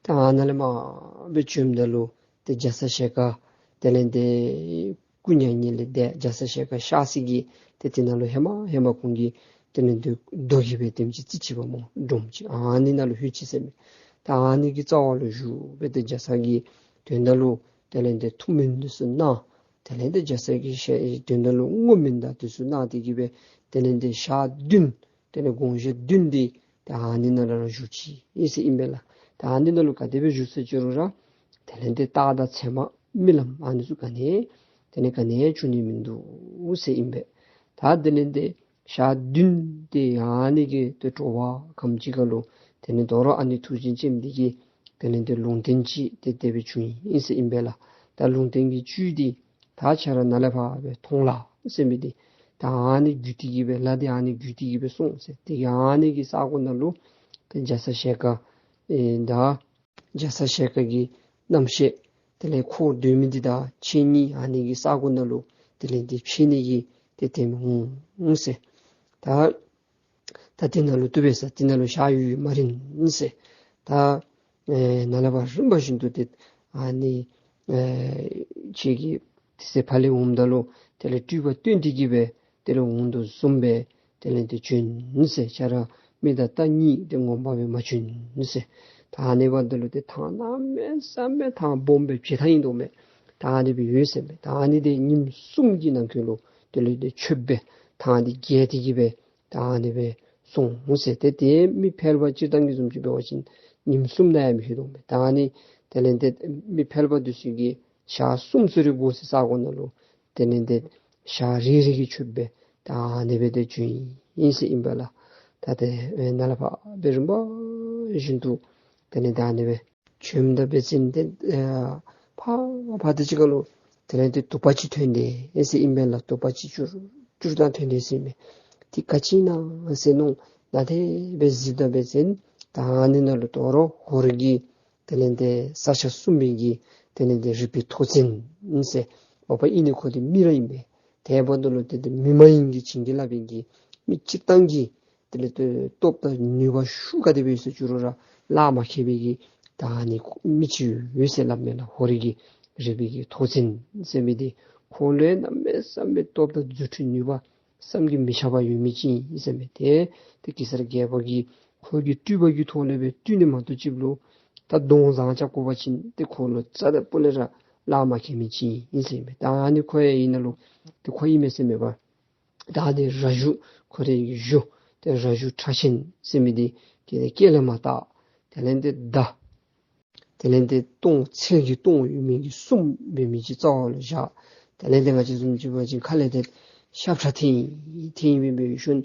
ད་ཨ་ནཱ་ལས་མར་སྦེ་བྱོནམ་ད་ལུ་ཏེ་རྒྱ་ཚ་ཞལ་དཀར་དེ་ལས་ཏེ་སྐུ་མྱ་ངན་ལས་འདས། རྒྱ་ཚ་ཞལ་དཀར་གཤགས་ས་གི་ཏེ་དེ་ནང་ལུ་ཧེ་མ་ཧེ་མ་ཁོང་གིས་དེ་ལས་ཏེ་རྡོ་གིས་སྦེ་དེམ་ཅིག་རྩིག་ཅི་པ་སྨོ། སྒྲོམ་ཅིག་ཨ་ནི་ནང་ལུ་ལྷོད་ཅི་ཟེར་མས། ད་ཨ་ནི་གི་རྩ་བ་ལུ་བཞུགས་སྦེ་ཏེ་རྒྱ་ཚ་གི་དོན་དག་ལུ་དེ་ལས་ཏེ་ཐུགས་སྨོན་འདི་ཚུ་གནང་། དེ་ལས་ཏེ་རྒྱ་ཚ་གི་ཞལ་དོན་དག་ལུ་བསྔོ་སྨོན་དང་འདི་ཚུ་གནང་སྟེ་གི་སྦེ་དེ་ལས་ཏེ་ཞག་བདུན་དེ་ལས་དགོངས་བཞེད་བདུན་འདི་ཏེ་ཨ་ནི་ནང་ལུ་ར་བཞུགས་ཅི་ཨིན་ཟེར་ཨིན་པས་ལགས། ད་ཨ་ནི་ནང་ལུ་ག་དེ་སྦེ་བཞུགས་ཟེར་ཅི་རུང་ར་དེ་ལས་ཏེ་རྟགས་དང་མཚན་མ་རྨི་ལམ་ཨ་ནི་ཚུ་ག་ནི་དེ་ལས་ག་ནི་བྱུང་ནི་མིན་འདུག་ཟེར་ཨིན་པས། ད་དེ་ལས་ཏེ་ཞག་བདུན་ཏེ་ཨ་ནི་གི་ཏེ་དྲོ་པ་ཁམས་ཅིག་ཁར་ལུ་དེ་ལས་དོ་རུང་ཨ་ནི་མཐུ་ཆེན་ཅན་འདི་གིས་དེ་ལས་ཏེ་ལུང་བསྟན་ཅིག་ཏེ་དེ་སྦེ་བྱུང་ཡི་ཨིན་ཟེར་ཨིན་པས་ལགས། ད་ལུང་བསྟན་གྱི་བཅུད་འདི་ད་ཁྱེད་ར་ནཱ་ལས་ཕར་སྦེ་མཐོང་ལགས་ཟེར་མི་འདི་ད་ཨ་ནི་བརྒྱུད་དེ་གི་སྦེ་ལཱ་འདི་ཨ་ནི་བརྒྱུད་དེ་གི་སྦེ་སོང་ཟེར། དེ་གིས་ཨ་ནི་གི་ས་གོ་ནང་ལུ་ཏེ་རྒྱ་ཚ་ཞལ་དཀར་ཨེ་ད་རྒྱ་ཚ་ཞལ་དཀར་གྱི་རྣམ་ཤེས་དེ་ལས་འཁོར་སྡོད་མི་འདི་དང་ཁྱེད་གཉིས་ཨ་ནི་གི་ས་གོ་ནང་ལུ་དེ་ལས་ཏེ་ཕྱད་ནི་གི་ཏེ་དེམ་འོང་ཟེར། ད་ད་དེ་ནང་ལུ་བཏུབ་པས་ཟེར། དེ་ནང་ལུ་ཞག་ཡོད་ཡོད་མ་རན་ཟེར། ད་ཨེ་ནཱ་ལས་ཕར་རིམ་པ་བཞིན་དུ་ཏེ་ཨ་ནི་ཨེ་ཁྱེད་ཀྱིས་དེ་ཚེ་ཕར་ལས་འོངམ་ད་ལུ་དེ་ལས་སྤྲུལ་པ་སྟོན་ཏེ་གི་སྦེ་དེ་ལས་འོང་དོ་བཟུམ་སྦེ་དེ་ལས་ཏེ་བྱོན་ཟེར། ཁྱེད་ར་མི་དང་རྟ་གཉིས་ཏེ་ངོ་མ་སྦེ་མ་བྱོན་ཟེར། ད་ཨ་ནི་འབདཝ་ད་ལུ་ཏེ་ཐང་གནམ་མེད་ས་མེད་ཐང་སྦོམ་སྦེ་བྱེ་ཐང་ཨིན་དོ་མས། ད་ཨ་ནི་སྦེ་ཡོད་ཟེར་མས། ད་ཨ་ནི་འདི་ཉིནམ་གསུམ་གྱི་ནང་འཁོད་ལུ་དེ་ལས་ཏེ་ཆོད་སྦེ་ཐང་འདི་རྒྱས་ཏེ་གི་སྦེ་ད་ཨ་ནི་སྦེ་སོང་ཟེར། ཏེ་ཏེ་མི་ཕལ་པ་སྤྱིར་བཏང་གི་བཟུམ་ཅིག་འབད་བ་ཅིན་ཉིནམ་གསུམ་ནང་ཡང་མི་ལྷོད་དོ་མས། ད་ཨ་ནི་དེ་ལས་ཏེ་མི་ཕལ་པ་འདི་ཚུ་གིས་ཞག་གསུམ་ཚུན་རེ་འགོར་སའི་ས་གོ་ནང་ལུ་དེ་ལས་ཏེ་ཞག་རེ་རེ་གིས་ཆོད་སྦེ་ད་ཨ་ནི་སྦེ་ཏེ་བྱོན་ཡི་ཨིན་ཟེར་ཨིན་པས་ལགས། ད་ཏེ་ཨེ་ནཱ་ལས་ཕར་སྦེ་རིམ་པ་བཞིན་དུ་དེ་ལས་ད་ཨ་ནི་སྦེ་བྱོནམ་ད་འབད་བ་ཅིན་ཏེ་ཨ་ ཕར་ཕར་དེ་ཅིག་ཁར་ལུ་དེ་ལས་དེ་དུ་པ་ཅིག་ཐོན་ཏེ་ཨིན་ཟེར་ཨིན་པས་ལགས། དུ་པ་ཅིག་ཅུར་ཅུར་བཏང་ཐོན་ཏེ་ཟེར་མས། དེ་ག་ཅི་ཨིན་ན་ཟེར་མནོ་ནཱ་དེ་སྦེ་གཟིགསཔ་ད་འབད་བ་ཅིན་ད་ཨ་ནི་ནང་ལུ་དོ་རུང་ཧོར་གྱི་དེ་ལས་དེ་ས་ཆ་སྲུང་མི་གི་དེ་ལས་དེ་རིག་པའི་ཐོག་ཚན་ཨིན་ཟེར། འོ་པ་ཨིན་ནི་ཁོ་དེ་མི་ར་ཨིན་པས། དེ་འབདཝ་ད་ལུ་དེ་དེ་མི་མ་ཡིན་གྱི་བྱིན་གྱིས་བརླབས་པའི་གི་མི་སྤྱིར་བཏང་གི་དེ་ལས་དེ་སྟོབས་དང་ནུས་པ་ཤུགས་ག་དེ་སྦེ་ཡོད་ཟེར་ཅི་རུང་ར་ལག་མ་ཁེལ་བའི་གི་ད་ཨ་ནི་མི་ཅིག་ཡོད་ཟེར་སླབ་མས་ལགས། ཧོར་གྱི་རིག་པའི་གི་ཐོག་ཚན་ཟེར་མི་དེ་ཁོ་ལུ་གནམ་མེད་ས་མེད་སྟོབས་དང་རྫུ་འཕྲུལ་ནུས་པ་བསམ་གྱིས་མི་ཁྱབ་པ་ཡོད་མི་ཅིག་ཨིན་ཟེར་མས། དེ་དེ་གེ་སར་རྒྱལ་པོ་གིས་ཁོ་གི་སྤྲུལ་པ་གི་ཐོག་ལས་སྦེ་སྤྲུལ་ནི་མ་གཏོགས་ཅིག་ལུ་ད་གདོང་བཟང་རྐྱབ་དགོ་པ་ཅིན་དེ་ཁོ་ལུ་རྩ་དང་སྤུ་ལས་ར་ལག་མ་ཁེལ་མི་ཅིག་ཨིན་ཟེར་མས། ད་ཨ་ནི་ཁོ་ཡང་ཨིན་ན་ལུ་དེ་ཁོ་ཨིན་མས་ཟེར་མས་པ། ད་དེ་ར་གཞུ་ཁོ་རའི་གཞུ་དེ་ར་གཞུ་ཁྲ་ཆེན་ཟེར་མི་དེ་གི་དེ་སྐེ་ལས་མར་བཏགས། དེ་ལས་དེ་མདའ་དེ་ལས་དེ་ལྟོང་མཚལ་གྱི་ལྟོང་ཡོད་མི་གི་གསུམ་འབད་མི་ཅིག་རྩ་བ་ལུ་བཞག། དེ་ལས་དེ་ང་བཅས་བཟུམ་ཅིག་འབད་བ་ཅིན་ཁ་ལས་དེ་ཤབ་ཁྲ་འཐེན་འཐེན་སྦེ་འབད་ཞིནམ་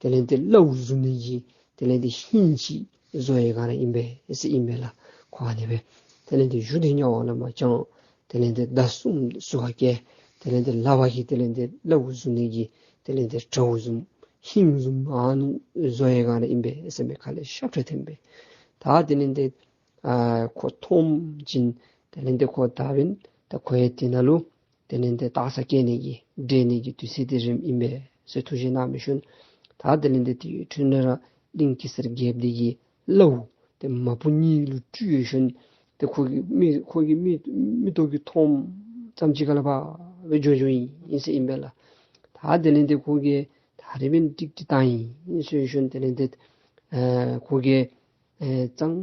དེ་ལས་དེ་གླཝ་བཟུང་ནི་གི་དེ་ལས་དེ་ཧིང་ཅིག་བཟོ་ཡི་ག་ར་ཨིན་པས་ཟེར་ཨིན་པས་ལགས། ཁོ་ཨ་ནི་སྦེ་དེ་ལས་དེ་གཞུ་དེ་གཉའ་བ་ལས་མར་བརྐྱང་། དེ་ལས་དེ་མདའ་གསུམ་ཟུར་ཁར་བཀལ། དེ་ལས་དེ་ལག་པ་གིས་དེ་ལས་དེ་གླཝ་བཟུང་ནི་གི་དེ་ལས་དེ་དྲའུ་བཟུམ་ཧིང་བཟུམ་ཨ་ནི་བཟོ་ཡི་ག་ར་ཨིན་པས་ཟེར་མས། ཁ་ལས་ཤབ་ཁྲ་འཐེན་སྦེ། ད་དེ་ལས་དེ་ཨ་ཁོ་མཐོངམ་ཅིག་དེ་ལས་དེ་ཁོ་ད་འབདན་ད་ཁོ་ཡང་དེ་ནང་ལུ་དེ་ལས་དེ་སྟག་ཚང་བཀལ་ནི་གི་བསྒྲལ་ནི་གི་དུས་ཚོད་དེ་རནམ་ཨིན་པས་ཟེར་ཐུགས་བཞེད་གནང་སྦེ་ཞིནམ་ད་དེ་ལས་དེ་དེའི་འཕྲོ་ལས་ར་གླིང་གེ་སར་རྒྱལ་པོ་དེ་གིས་གླཝ་དེ་མ་བུ་གཉིས་ལུ་སྤྲུལ་ཞིནམ་དེ་ཁོ་གི་མིག་ཁོ་གི་མིག་མིག་ཏོ་གིས་མཐོངམ་ཙམ་ཅིག་ཁ་ལས་ཕར་སྦེ་འགྱོ་འགྱོཝ་ཨིན་ཟེར་ཨིན་པས་ལགས། ད་དེ་ལས་དེ་ཁོ་གིས་ད་རེས་འབདན་ཀྲིག་ཀྲི་བཏང་ཡི་ཟེར་ཞིནམ་དེ་ལས་དེ་ཨ་ཁོ་གིས་ཨེ་ཙང་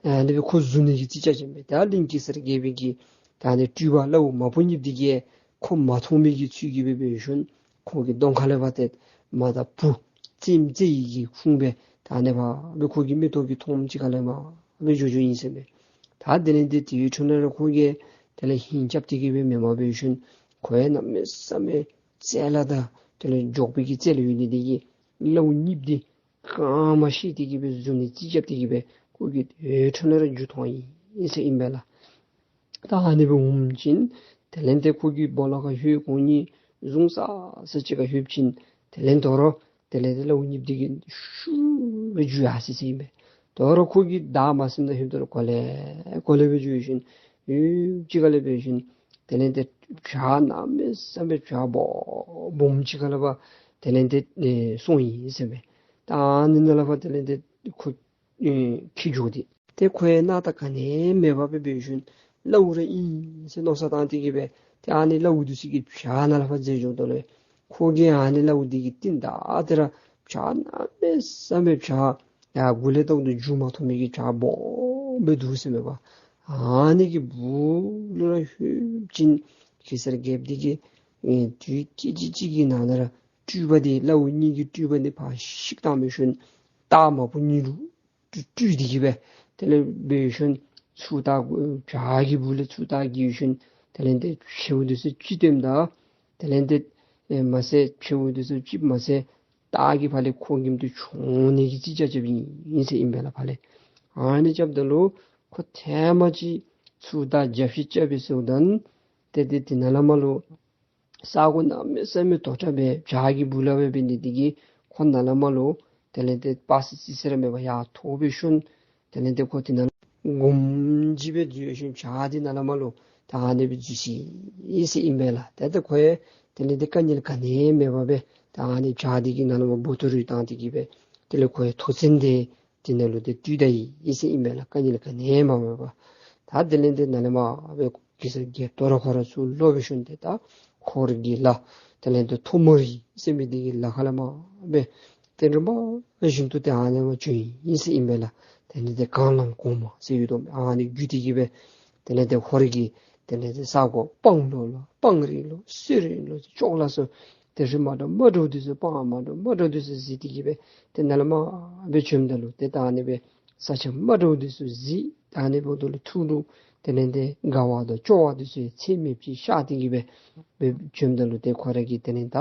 ཨ་ནི་སྦེ་ཁོ་བཟུང་ནི་གི་རྩིས་རྐྱབ་ཅི་མས། ད་གླིང་གེ་སར་རྒྱལ་པོ་གི་ད་ཨ་ནི་སྤྲུལ་པ་གླཝ་མ་བུ་གཉིས་དེ་གིས་ཁོ་མ་མཐོང་མི་གི་ཚུལ་གྱིས་སྦེ་འབད་ཞིནམ་ཁོ་གི་གདོང་ཁ་ལས་ཕར་ཏེ་མ་དང་བུ་རྩེདམོ་རྩེ་ཡི་གི་ཁུངས་སྦེ་ད་ཨ་ནི་ཕར་སྦེ་ཁོ་གི་མིག་ཏོ་གིས་མཐོངམ་ཅིག་ཁ་ལས་མར་སྦེ་འགྱོ་འགྱོཝ་ཨིན་ཟེར་མས། ད་དེ་ལས་དེ་དེའི་འཕྲོ་ལས་ར་ཁོ་གིས་དེ་ལས་ཧིང་རྐྱབ་སྟེ་གི་སྦེ་མེན་པར་འབད་ཞིནམ་ཁོ་ཡང་གནམ་མེད་ས་མེད་རྩལ་དང་དེ་ལས་མགྱོགས་པའི་གི་རྩལ་ཡོད་ནི་དེ་གིས་གླཝ་གཉིསཔོ་དེ་གང་མ་ཤེས་ཏེ་གི་སྦེ་བཟུང་ནི་རྩིས་རྐྱབ་སྟེ་གི་སྦེ་ཁོ་གིས་དེའི་འཕྲོ་ལས་ར་རྒྱུག་ཐོན་ཡི་ཟེར་ཨིན་པས་ལགས། ད་ཨ་ནི་སྦེ་འོངམ་ཅིག་དེ་ལས་དེ་ཁོ་གི་སྦོ་ལོགས་ཁར་ལྷོད་ཁོང་གཉིས་བཟུང་ས་ས་ཅིག་ཁར་ལྷོདཔ་ཅིག་དེ་ལས་དོ་རུང་དེ་ལས་དེ་གླཝ་གཉིསཔོ་དེ་གིས་ཤུགས་སྦེ་རྒྱུག་ཡར་སི་སི་ཨིན་པས། དོ་རུང་ཁོ་གིས་བདའ་མ་ཟུནམ་ད་ལྷོདཔ་ད་ལུ་གོ་ལེ་གོ་ལེ་སྦེ་རྒྱུག་ཞིནམ་ཡུདཔ་ཅིག་ཁ་ལས་འབད་ཞིནམ་དེ་ལས་དེ་བྱག་གནམ་མེད་ས་མེད་བྱག་སྦོམ་སྦོམ་ཅིག་ཁ་ལས་ཕར་དེ་ལས་དེ་ཨེ་སོང་ཡི་ཟེར་མས། ད་ཨ་ནི་ནང་ལས་ཕར་དེ་ལས་དེ་ཁོ་ཨེ་འཁྱིད་འགྱོ་སྟེ་ཏེ་ཁོ་ཡང་སྣང་དག་ག་ནི་མེད་པར་སྦེ་འབད་ཞིནམ་གླཝ་ར་ཨིན་ཟེར་མནོ་བསམ་བཏང་སྟེ་གི་སྦེ་ཏེ་ཨ་ནི་གླཝ་འདི་ཚུ་གིས་བྱག་ནང་ལས་ཕར་འཛེགས་འགྱོཝ་ད་ལུ་ཁོ་གིས་ཨ་ནི་གླཝ་འདི་གི་རྟིང་བདའ་སྟེ་ར་བྱག་གནམ་མེད་ས་མེད་བྱག་ཡར་མགུ་ལས་བལྟཝ་ད་མཇུག་མ་མཐོང་མི་གི་བྱག་སྦོམ་སྦེ་འདུག་ཟེར་མས་པ། ཨ་ནི་གི་སྦུག་ལུ་ར་ལྷོདཔ་ཅིག་གེ་སར་རྒྱལཔོ་འདི་གིས་ཨེ་དུས་སྐད་ཅིག་གཅིག་གི་ནང་ན་ར་སྤྲུལ་པ་འདི་གླཝ་གཉིས་ཀྱི་སྤྲུལ་པ་འདི་ཕར་བཤིག་བཏང་སྦེ་ཞིནམ་སྟག་མ་བུ་གཉིས་ལུ་སྤྲུལ་སྤྲུལ་ཏེ་གི་སྦེ་དེ་ལས་འབད་ཞིནམ་ཚུར་ལྟ་བྱག་གི་སྦུག་ལས་ཚུར་ལྟ་གི་ཞིནམ་དེ་ལས་དེ་མཆེཝ་འདི་ཚུ་ཅིག་བཏོནམ་ད་དེ་ལས་དེ་ཨེ་མ་ཚད་མཆེཝ་འདི་ཚུ་ཅིག་མ་ཚད་སྟག་གིས་ཕར་ལས་ཁོ་མགྱོནམ་ད་མཆོང་ནི་གི་རྩིས་རྐྱབ་རྐྱབ་ཨིན་ཟེར་ཨིན་པས་ལགས་ཕར་ལས། ཨ་ནི་རྐྱབ་ད་ལུ་ཁོ་ཐེངས་མ་ཅིག་ཚུར་ལྟ་རྒྱབ་བཤིག་རྐྱབ་པའི་ཚེ་ད་ཏེ་དེ་དེ་ནང་ལས་མར་ལུ་ས་གོ་གནམ་མེད་ས་མེད་དོག་དྲགས་སྦེ་བྱག་གི་སྦུག་ལས་སྦེ་འབད་ནི་དེ་གིས་ཁོ་ནང་ལས་མར་ལུ་དེ་ལས་དེ་དཔའ་སི་སི་ཟེར་མེད་པར་ཡར་ཐོབ་སྦེ་ཞིནམ་དེ་ལས་དེ་ཁོ་དེ་ནང་ལུ་སྒོམ་གྱིས་སྦེ་འཛུལ་ཞིནམ་བྱག་དེ་ནང་ལས་མར་ལུ་ད་ཨ་ནི་སྦེ་འཛུལ་སོ་ཡི་ཟེར་ཨིན་པས་ལགས། ཏེ་ད་ཁོ་ཡང་དེ་ལས་དེ་དཀའ་ངལ་ག་ནི་མེད་པར་སྦེ་ད་ཨ་ནི་བྱག་དེ་གི་ནང་ལས་མར་འབོ་ཏོ་རུ་བཏང་སྟེ་གི་སྦེ་དེ་ལས་ཁོ་ཡང་ཐོག་ཚན་དེ་དེ་ནང་ལུ་ཏེ་བཏུལ་ད་ཡི་ཟེར་ཨིན་པས་ལགས། དཀའ་ངལ་ག་ནི་མ་མེད་པར། ད་དེ་ལས་དེ་ནཱ་ལས་མར་སྦེ་གེ་སར་རྒྱལཔོ་དོ་རུང་ཁོ་ར་ཚུར་ལོག་སྦེ་ཞིནམ་ཏེ་ད་ཧོར་གྱི་ལ་དེ་ལས་དེ་ཐོག་མར་ཟེར་མི་དེ་གི་ལ་ཁ་ལས་མར་སྦེ་ཏེ་རིམ་པ་བཞིན་དུ་ཏེ་ཨ་ནི་མར་བྱོན་ཡི་ཟེར་ཨིན་པས་ལགས། དེ་ལས་དེ་གངས་ལམ་གོང་མ་ཟེར་ཡོད་དོ། ཨ་ནི་བརྒྱུད་དེ་གི་སྦེ་དེ་ལས་དེ་ཧོར་གྱི་དེ་ལས་དེ་ས་གོ་སྤང་ལོ་ལོ་སྤང་རི་ལོ་སེར་རི་ལོ་ཅོག་ལ་སོགས་དེ་རི་མ་འདྲཝ་མ་འདྲཝ་འདི་ཚུ་སྤང་མ་འདྲཝ་མ་འདྲཝ་འདི་ཚུ་གཟིགས་ཏེ་གི་སྦེ་ཏེ་ནཱ་ལས་མར་སྦེ་བྱོནམ་ད་ལུ་ཏེ་ད་ཨ་ནི་སྦེ་ས་ཆ་མ་འདྲཝ་འདི་ཚུ་གཟིགས། ད་ཨ་ནི་འབདཝ་ད་ལུ་ཐུགས་ལུ་དེ་ལས་དེ་དགའ་བ་དང་སྐྱོ་བ་འདི་ཚུ་ཚད་མེད་ཅིག་ཤར་ཏེ་གི་སྦེ་སྦེ་བྱོནམ་ད་ལུ་ཏེ་ཁོ་ར་གིས་དེ་ལས་ད་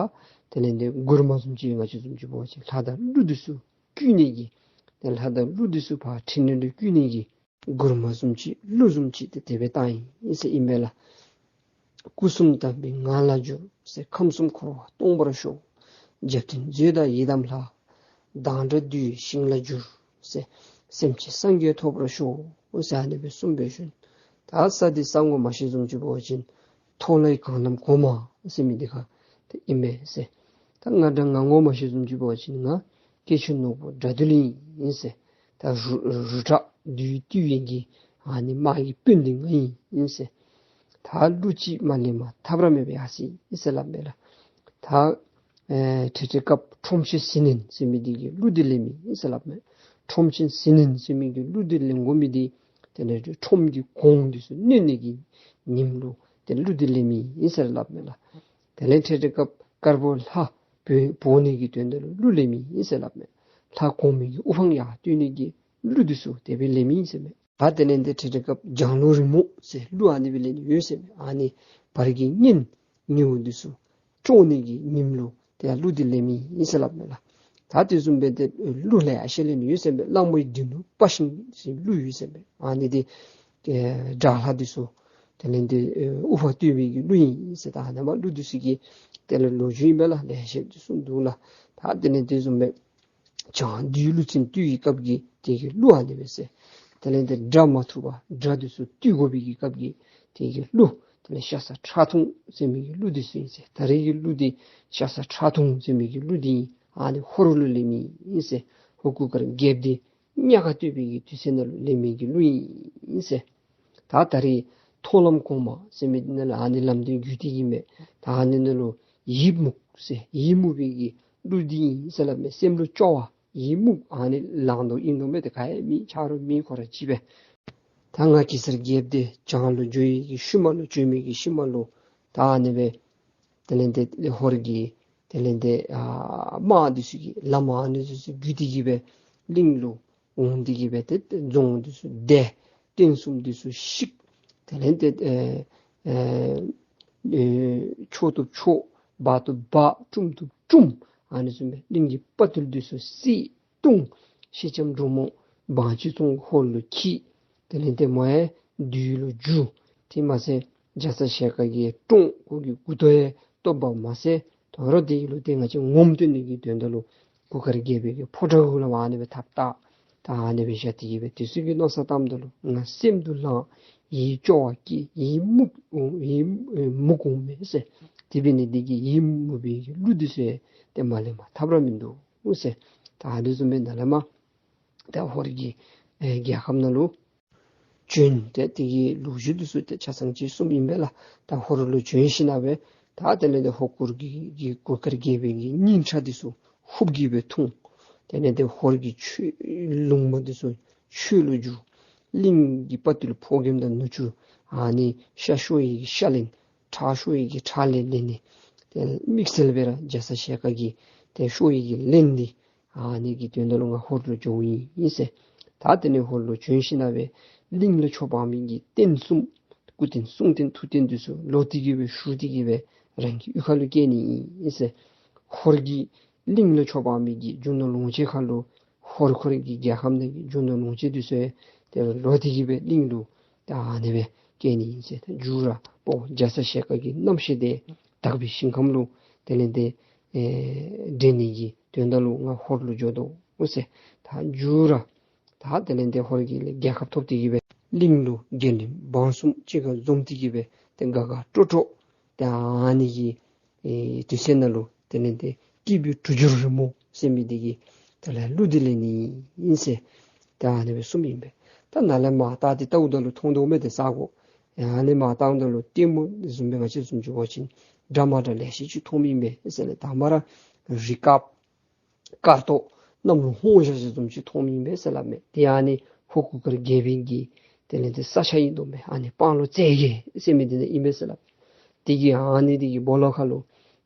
དེ་ལས་དེ་མགུར་མ་བཟུམ་ཅིག་ང་བཅས་བཟུམ་ཅིག་འབད་བ་ཅིན་ལྷ་དང་ཀླུ་འདི་ཚུ་བསྐུལ་ནི་གི་ཏེ་ལྷ་དང་ཀླུ་འདི་ཚུ་ཕར་ཕྲིན་ལས་ལུ་བསྐུལ་ནི་གི་ མགུར་མ་བཟུམ་ཅིག་གླུ་བཟུམ་ཅིག་ཏེ་དེ་སྦེ་བཏང་ཡི་ཟེར་ཨིན་པས་ལགས། སྐུ་གསུམ་དམ་པའི་ངང་ལ་གྱུར་ཟེར། ཁམས་གསུམ་འཁོར་བ་སྟོངས་པར་ཤོག། རྒྱབ་རྟེན་མཛོད་དང་ཡི་དམ་ལྷ། མདངས་བཀྲ་འདུ་བའི་ཞིང་ལ་གྱུར་ཟེར། སེམས་ཅན་སངས་རྒྱས་ཐོབ་པར་ཤོག་ཟེར་ཨ་ནི་སྦེ་གསུངས་པའི་ཤུལ། ད་ས་འདི་ས་ངོ་མ་ཤེས་བཟུམ་ཅིག་འབད་བ་ཅིན་མཐོ་ལའི་གངས་རྣམས་གོང་མ་ཟེར་མི་འདི་ཁར་ཏེ་ཨིན་མས་ཟེར། ད་ང་འདྲ་ང་ངོ་མ་ཤེས་བཟུམ་ཅིག་འབད་བ་ཅིན་ང་སྐྱེས་ཆེན་ནོར་བུ་དགྲ་འདུལ་ཨིན་ཟེར། ད་རུ་རུ་དྲག་བདུད་བཏུལ་བའི་གི་ཨ་ནི་དམག་གི་དཔོན་འདི་ང་ཨིན་ཟེར། ད་གླུ་ཅིག་མ་ལེན་པར་ཐབས་ར་མེད་པའི་ཨ་ཙི་ཨིན་ཟེར་སླབ་མས་ལགས། ད་ཨེ་འཕྲལ་འཕྲལ་སྐབས་ཁྲོམ་ཆེན་ཟིལ་གནོན་ཟེར་མི་འདི་གིས་གླུ་འདི་ལེན་མི་ཨིན་ཟེར་སླབ་མས། ཁྲོམ་ཆེན་ཟིལ་གནོན་ཟེར་མི་གིས་གླུ་འདི་ལེན་དགོ་མི་འདི་དེ་ལས་ཁྲོམ་གྱི་གོང་འདི་ཚུ་གནོན་ནི་གི་ཉིནམ་ལུ་ཏེ་གླུ་འདི་ལེན་མི་ཨིན་ཟེར་སླབ་མས་ལགས། དེ་ལས་འཕྲལ་འཕྲལ་སྐབས་དཀར་པོ་ལྷ་འབོ་འབོ་ནི་གི་དོན་དག་ལུ་གླུ་ལེན་མི་ཨིན་ཟེར་སླབ་མས། ལྷ་གོང་མའི་གི་དབུ་འཕང་ཡར་བསྟོད་ནི་གི་གླུ་འདི་ཚུ་དེ་སྦེ་ལེན་མི་ཨིན་ཟེར་མས། ད་དེ་ལས་འདི་འཕྲལ་འཕྲལ་སྐབས་ལྗང་ལུ་རི་མོ་ཟེར་གླུ་ཨ་ནི་སྦེ་ལེན་ནི་ཡོད་ཟེར་མས། ཨ་ནི་བར་གྱི་གཉན་ཉེའུ་འདི་ཚུ་བཅོམ་ནི་གི་ཉིནམ་ལུ་ཏེ་གླུ་འདི་ལེན་མི་ཨིན་ཟེར་སླབ་མས་ལགས། ད་དེ་བཟུམ་སྦེ་ཏེ་གླུ་ལེ་ཤ་ལེན་ནི་ཡོད་ཟེར་མས། གླང་མའི་མདུན་ལུ་དཔའ་ཞིང་ཟེར་གླུ་ཡོད་ཟེར་མས། ཨ་ནི་འདི་ཨེ་དགྲ་ལྷ་འདི་ཚུ་དེ་ལས་འདི་ཨེ་དབུ་འཕང་བསྟོད་པའི་གི་གླུ་ཨིན་ཟེར། ད་ཨ་ནི་མ་གླུ་འདི་ཚུ་གི་དེ་ལས་ལོ་རྒྱུས་ཨིན་པས་ལགས། ལེ་ཤ་འདི་གསུངས་འདུག་ལགས། ད་དེ་ལས་དེ་བཟུམ་སྦེ་བྱང་བདུད་ཀླུ་བཙན་བཏུལ་བའི་སྐབས་ཀྱི་དེ་གི་གླུ་ཨ་ནི་སྦེ་ཟེར། དེ་ལས་འདི་དགྲ་མ་ཐུབ་པར་དགྲ་འདི་ཚུ་བཏུལ་དགོ་པའི་གི་སྐབས་ཀྱི་དེ་གི་གླུ། དེ་ལས་ཤ་ཟ་ཁྲག་འཐུང་ཟེར་མི་གི་གླུ་འདི་ཚུ་ཨིན་ཟེར། ད་རེས་ཀྱི་གླུ་འདི་ཤ་ཟ་ཁྲག་འཐུང་ཟེར་མི་གི་གླུ་འདི་ཨིན། ཨ་ནི་ཧོར་ལུ་ལེན་མི་ཨིན་ཟེར། ཧོར་གུར་དཀར་རྒྱལཔོ་འདི་གཉའ་ཁ་བཏོད་པའི་གི་དུས་ཚོད་ནང་ལུ་ལེན་མི་གི་གླུ་ཨིན་ཟེར། ད་ད་རེས་མཐོང་ལམ་གོང་མ་ཟེར་མི་འདི་ནང་ལུ་ཨ་ནི་ལམ་འདི་བརྒྱུད་དེ་གི་མས། ད་ཨ་ནི་ནང་ལུ་ཡིད་མུག་ཟེར་ཡིད་མུག་པའི་གི་གླུ་འདི་ཨིན་ཟེར་སླབ་མས། སེམས་ལུ་སྐྱོ་བ་ཡིད་མུག་ཨ་ནི་ལང་དོ་ཨིན་དོ་མས། ཏེ་ག་ཡང་མེད། ཆ་རོགས་མེད། ཁོ་ར་གཅིག་སྦེ། ད་ང་གེ་སར་རྒྱལཔོ་འདི་བྱང་ལུ་འགྱོ་ཡི་གི་ཤུལ་མ་ལུ་བྱོན་མི་གི་ཤུལ་མ་ལུ་ད་ཨ་ནི་སྦེ་དེ་ལས་འདི་ཧོར་གྱི་དེ་ལས་འདི་ཨ་དམག་འདི་ཚུ་གིས་ལམ་ཨ་ནི་འདི་ཚུ་བརྒྱུད་དེ་གི་སྦེ་གླིང་ལུ་འོང་སྟེ་གི་སྦེ་ཏེ་རྫོང་འདི་ཚུ་བརྡལ། རྟེན་གསུམ་འདི་ཚུ་བཤིག། དེ་ལས་ཏེ་ཨེ་ཨེ་ཨེ་ཆོག་ཏུ་ཆོག། འབག་ཏུ་འབག། བཀྲུམ་ཏུ་བཀྲུམ། ཨ་ནི་བཟུམ་སྦེ་གླིང་གི་དཔའ་རྟུལ་འདི་ཚུ་བསད་བརྡུང་། སེང་ལྕམ་འབྲུག་མོ་དབང་ཆེན་ཚུ་ཧོར་ལུ་འཁྱིད། དེ་ལས་ཏེ་མོ་ཡང་བདུད་ལུ་འགྱུར། དེ་མ་ཚད་རྒྱ་ཚ་ཞལ་དཀར་གྱིས་བཀྲོངས། ཁོ་གི་མགུ་ཏོ་ཡང་བཏོག་པ་མ་ཟད་དོ་རུང་དེ་ལུ་ཏེ་ང་བཅས་ངོམ་སྟོན་ནི་གི་དོན་དག་ལུ་གུར་དཀར་རྒྱལ་པོའི་གི་ཕོ་བྲང་གུ་ལུ་ཨ་ནི་སྦེ་ཐགཔ་བཏགས། ད་ཨ་ནི་སྦེ་བཞག་སྟེ་གི་སྦེ་དེ་ཚུ་གི་མནོ་བསམ་བཏངམ་ད་ལུ་ང་སེམས་སྡུག་ལངས། ཡིད་སྐྱོ་བ་སྐྱེས། ཡིད་མུག་འོང་། ཡིད་མུག་འོང་མས་ཟེར། དེ་འབད་ནི་འདི་གིས་ཡིད་མུག་པའི་གི་གླུ་འདི་ཚུ་ཡང་ཏེ་མ་ལེན་པར་ཐབས་ར་མིན་འདུག་ཟེར། ད་ཨ་ནི་བཟུམ་སྦེ་ནཱ་ལས་མར་ད་ཧོར་གྱི་ཨེ་རྒྱལ་ཁམས་ནང་ལུ་བྱོན། ཏེ་དེ་གི་ལོ་རྒྱུས་འདི་ཚུ་ཏེ་ཆ་ཚང་ཅིག་གསུངམ་ཨིན་པས་ལགས། ད་ཧོར་ལུ་བྱོན་ཞིནམ་ལས་ད་དེ་ལས་ཏེ་ཧོར་གུར་གྱི་གི་གུར་དཀར་རྒྱལ་པོའི་གི་སྙིང་ཁྲག་འདི་ཚུ་ཧུབ་ཀྱིས་སྦེ་འཐུང་། དེ་ལས་ཏེ་ཧོར་གྱི་ཆོས་ལུང་པ་འདི་ཚུ་ཆོས་ལུ་བསྒྱུར། གླིང་གི་དཔའ་རྟུལ་ཕོ་རྒནམ་དང་ནུ་གཅུང་ཨ་ནི་ཤ་ཤོར་བའི་གི་ཤ་ལེན། ཁྲག་ཤོར་བའི་གི་ཁྲག་ལེན་ལེན་ནི། ཏེ་དམིགས་བསལ་སྦེ་ར་རྒྱ་ཚ་ཞལ་དཀར་གྱིས་ཏེ་ཤོར་བའི་གི་ལན་འདི་ཨ་ནི་གི་དོན་དག་ལུ་ང་ཧོར་ལུ་འགྱོཝ་ཨིན་ཟེར། ད་དེ་ལས་ཧོར་ལུ་བྱོན་ཞིནམ་ལས་གླིང་ལུ་ཆོས་སྤང་མི་གི་རྟེན་གསུམ་སྐུ་རྟེན་གསུང་རྟེན་ཐུགས་རྟེན་འདི་ཚུ་ལོག་སྟེ་གི་སྦེ་ཞུ་སྟེ་གི་སྦེ་རང་གི་གཡུས་ཁ་ལུ་བསྐྱལ་ནི་ཨིན་ཟེར། ཧོར་གྱི་གླིང་ལུ་ཆོས་སྤང་མི་གི་རྒྱུ་ནོར་ལོངས་སྤྱོད་ཁར་ལུ་ཧོར་ཁོ་རའི་གི་རྒྱལ་ཁམས་ནང་གི་རྒྱུ་ནོར་ལོངས་སྤྱོད་འདི་ཚུ་ཡང་ཏེ་ལོག་སྟེ་གི་སྦེ་གླིང་ལུ་ད་ཨ་ནི་སྦེ་བསྐྱལ་ནི་ཨིན་ཟེར། ད་མཇུག་ར་ཨོ་རྒྱ་ཚ་ཞལ་དཀར་གྱི་རྣམ་ཤེས་འདི་དག་པའི་ཞིང་ཁམས་ལུ་དེ་ལས་ཏེ་ཨེ་འདྲེན་ནི་གི་དོན་དག་ལུ་ང་ཧོར་ལུ་འགྱོ་དོ་ཟེར། ད་མཇུག་ར་ད་དེ་ལས་ཏེ་ཧོར་གྱི་རྒྱལ་ཁ་ཐོབ་སྟེ་གི་སྦེ་གླིང་ལུ་རྒྱལ་བློན་འབངས་གསུམ་གཅིག་ཁར་འཛོམས་ཏེ་གི་སྦེ་ཏེ་དགའ་དགའ་སྤྲོ་སྤྲོ་ཏེ་ཨ་ནི་གི་ཨེ་དུས་ཚོད་ནང་ལུ་དེ་ལས་ཏེ་སྐྱིད་པའི་གྲུ་གུ་རི་མོ་ཟེར་མི་འདི་གི་དེ་ལས་གླུ་འདི་ལེན་ནི་ཨིན་ཟེར། ཏེ་ཨ་ནི་སྦེ་གསུངམ་ཨིན་པས། ད་ནཱ་ལས་མར་ད་འདི་བལྟཝ་ད་ལུ་མཐོང་དོ་མས་ཏེ་ས་གོ། ཨ་ནི་མར་བལྟཝ་ད་ལུ་ལྟད་མོ་བཟུམ་སྦེ་ང་བཅས་བཟུམ་ཅིག་འབད་བ་ཅིན་འདྲ་མ་འདྲ་ལེ་ཤ་ཅིག་མཐོངམ་ཨིན་པས་ཟེར་ལགས། དང་པ་ར་རི་དཀརཔོ་དཀར་ཏོག་གནམ་ལུ་ལྷུང་བཞག་ས་བཟུམ་ཅིག་མཐོངམ་ཨིན་པས་ཟེར་སླབ་མས། དེ་ཨ་ནི་ཧོར་གུར་དཀར་རྒྱལ་པོའི་གི་དེ་ལས་ཏེ་ས་ཆ་ཨིན་དོ་མས། ཨ་ནི་སྤང་ལོ་རྩེ་རྒྱལ་ཟེར་མི་འདི་ནང་ཨིན་པས་ཟེར་སླབ། དེ་གི་ཨ་ནི་དེ་གི་སྦོ་ལོགས་ཁར་ལུ་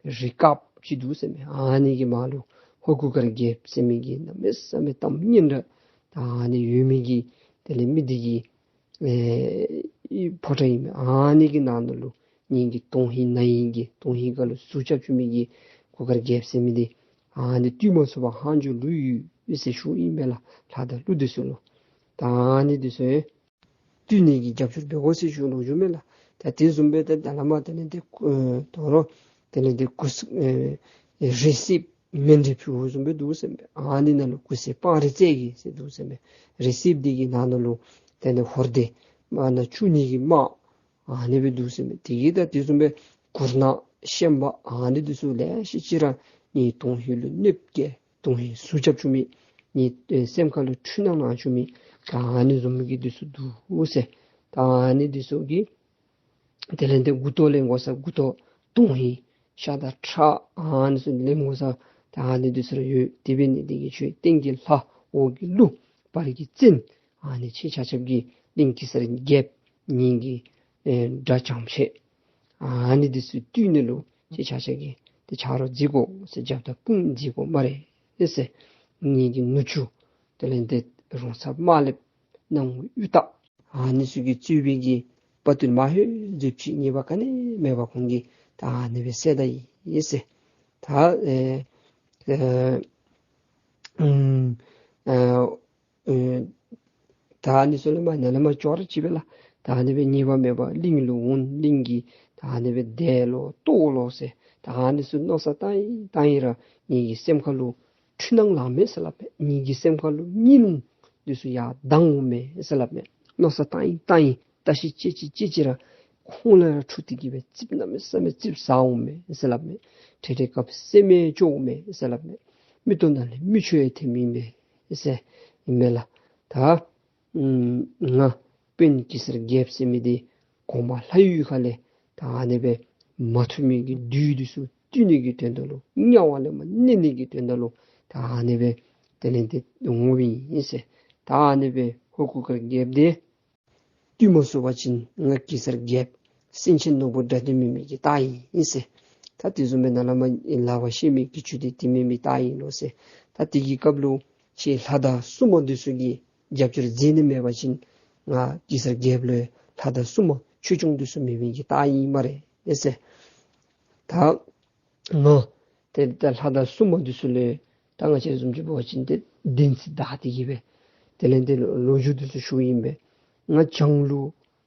རི་དཀརཔོ་ཅིག་འདུག་ཟེར་མས། ཨ་ནི་གི་མར་ལུ་ཧོར་གུར་དཀར་རྒྱལཔོ་ཟེར་མི་གི་གནམ་མེད་ས་མེད་གཏམ་སྙན་གྲགས་ད་ཨ་ནི་ཡོད་མི་གི་དེ་ལས་མི་འདི་གི་ཨེ་ཕོ་བྲང་ཨིན་མས། ཨ་ནི་གི་ནང་ན་ལུ་ངེ་གི་དོན་ཧིང་ནང་ཧིང་གི་དོན་ཧིང་ཁར་ལུ་ཟུར་རྐྱབ་བཅུག་མི་གི་གུར་དཀར་རྒྱལཔོ་ཟེར་མི་འདི་ཨ་ནི་བཏུལ་མ་ཚུགས་པར་ཧང་ཇོ་ལུས་ཡོད་ཟེར་ཞུཝ་ཨིན་པས་ལགས། ལྷ་དང་ཀླུ་འདི་ཚུ་ལུ། ད་ཨ་ནི་འདི་ཚུ་ བཏུལ་ནི་གི་རྒྱབ་སྐྱོར་འབད་དགོ་ཟེར་ཞུ་ལོ་ཞུཝ་མས་ལགས། ད་དེ་བཟུམ་སྦེ་ད་ད་ལས་མར་དེ་ལས་དེ་ཨེ་དོ་རུང་དེ་ལས་དེ་གུ་ཨེ་རེ་སིབ་མཎྜལ་ཕུལཝ་བཟུམ་སྦེ་འདུག་ཟེར་མས། ཨ་ནི་ནང་ལུ་གུ་སེ་སྤང་རི་རྩེ་གི་ཟེར་འདུག་ཟེར་མས། རེ་སིབ་དེ་གི་ནང་ན་ལུ་དེ་ལས་ཧོར་སྡེ་དམག་སྣ་བཅུ་གཉིས་ཀྱི་དམག་ཨ་ནི་སྦེ་འདུག་ཟེར་མས། དེ་གི་ད་དེ་བཟུམ་སྦེ་གུར་ནག་ཤན་པ་ཨ་ནི་འདི་ཚུ་ལེ་ཤ་ཅིག་ར་ངེའི་དོན་ཧིང་ལུ་གནོདཔ་བཀལ། དོན་ཧིང་ཟུག་རྐྱབ་བཅུག་མི་ངེའི་ཨེ་སེམས་ཁ་ལུ་འཁྲུལ་སྣང་ལང་བཅུག་མི་ད་ཨ་ནི་བཟུམ་གྱི་འདི་ཚུ་འདུག་ཟེར། ད་ཨ་ནི་འདི་ཚུ་གི་དེ་ལས་དེ་མགུ་ཏོ་ལེན་དགོ་ས་མགུ་ཏོ་དོན་ཧིང་ཤ་དང་ཁྲག་ཨ་ནི་ཚུ་ལེན་དགོ་ས་ད་ཨ་ནི་འདི་ཚུ་ར་ཡོད། དེ་འབད་ནི་འདི་གིས་ཁྱོད་སྟེང་གི་ལྷ་འོག་གི་ཀླུ་བར་གྱི་བཙན་ཨ་ནི་ཁྱེད་ཆ་ཁྱབ་ཀྱིས་གླིང་གེ་སར་རྒྱལཔོ་ངེ་གི་ཨེ་དགྲ་བྱམས་ཆེ་ཨ་ནི་འདི་ཚུ་བཏུལ་ནི་ལུ་ཁྱེད་ཆ་ཁྱབ་ཀྱིས་ཏེ་ཆ་རོགས་མཛད་དགོ་ཟེར། རྒྱབ་དང་དཔུང་མཛད་དགོ་སྨ་རེ་ཟེར། ངེ་གི་ནུ་གཅུང་དེ་ལས་དེ་རོང་ཚ་དམར་ལེབ་སྣང་ངུ་གཡུ་སྟག་ཨ་ནི་ཚུ་གིས་གཙོས་པའི་གི་དཔའ་རྟུལ་མ་ཧེ་ཟེར་ཅིག་ཉེས་པ་ག་ནི་མེད་པར་ཁོང་གིས་ད་ཨ་ནི་སྦེ་བསད་ད་ཡི་ཟེར། ད་ཨེ་ཨེ་ཨུམ་ཨེ་ཨེ་ད་ཨ་ནི་ཚུ་ལས་མར་ནཱ་ལས་མར་ཅོག་ར་གཅིག་པས་ལགས། ད་ཨ་ནི་སྦེ་ཉེས་པ་མེད་པར་གླིང་ལུ་འོང་། གླིང་གི་ད་ཨ་ནི་སྦེ་དེད་ལོ་གཏོར་ལོ་ཟེར། ད་ཨ་ནི་ཚུ་མནོ་བསམ་བཏང་ཡི་བཏང་ཡི་ར་ངེ་གི་སེམས་ཁ་ལུ་འཁྲུལ་སྣང་ལངས་མས་ཟེར་སླབ་མས། ངེ་གི་སེམས་ཁ་ལུ་གཉིད་ལུང་འདི་ཚུ་ཡར་ལྡང་འོང་མས་ཟེར་སླབ་མས། མནོ་བསམ་བཏང་ཡི་བཏང་ཡི་བརྟག་ཞིབ་དཔྱད་ཅི་དཔྱད་ཅི་ར་ཁོང་ལུ་ར་འཁྲུལ་ཏེ་གི་སྦེ་ཙིགཔ་གནམ་མེད་ས་མེད་ཙིགཔ་ཟ་འོང་མས་ཟེར་སླབ་མས། འཕྲལ་འཕྲལ་སྐབས་སེམས་ཡང་སྐྱོ་འོང་མས་ཟེར་སླབ་མས། མིག་ཏོ་ནང་ལས་མིག་ཆུ་ཡང་ཐོན་མི་ཨིན་པས་ཟེར་ཨིན་མས་ལགས། ད་ཨུམ་ང་དཔོན་གེ་སར་རྒྱལཔོ་ཟེར་མི་འདི་གོང་མ་ལྷ་ཡུལ་ཁ་ལས་ད་ཨ་ནི་སྦེ་མ་ཐུབ་མི་གི་བདུད་འདི་ཚུ་བཏུལ་ནི་གི་དོན་དག་ལུ་དམྱལ་བ་ལས་མར་གནས་ནི་གི་དོན་དག་ལུ་ད་ཨ་ནི་སྦེ་དེ་ལས་དེ་འོངམ་ཨིན་ཟེར། ད་ཨ་ནི་སྦེ་ཧོར་གུར་དཀར་རྒྱལཔོ་འདི་བཏུལ་མ་ཚུགས་པ་ཅིན་ང་གེ་སར་རྒྱལཔོ་སེང་ཆེན་ནོར་བུ་དགྲ་འདུལ་མེན་མི་གི་རྟགས་ཨིན་ཟེར། ད་དེ་བཟུམ་སྦེ་ནཱ་ལས་མར་ལག་པར་བཤེད་མི་གི་ཆུ་འདི་དེ་མེན་མི་རྟགས་ཨིན་ལོ་ཟེར། ད་དེ་གི་སྐབས་ལུ་ཁྱེད་ལྷ་དང་སྲུང་མ་འདི་ཚུ་གིས་རྒྱབ་སྐྱོར་མཛད་ནི་མེད་པ་ཅིན་ང་གེ་སར་རྒྱལཔོ་ལུ་ལྷ་དང་སྲུང་མ་ཆོས་སྐྱོང་འདི་ཚུ་མེད་མི་གི་རྟགས་ཨིན་སྨ་རེ་ཟེར། ད་ང་ཏེ་ད་ལྷ་དང་སྲུང་མ་འདི་ཚུ་ལས་ད་ང་བཅས་བཟུམ་ཅིག་འབད་བ་ཅིན་ཏེ་བདེན་ཚིག་བདའ་སྟེ་གི་སྦེ་དེ་ལས་དེ་ལོ་ལོ་རྒྱུས་འདི་ཚུ་ཞུཝ་ཨིན་པས། ང་བྱང་ལུ་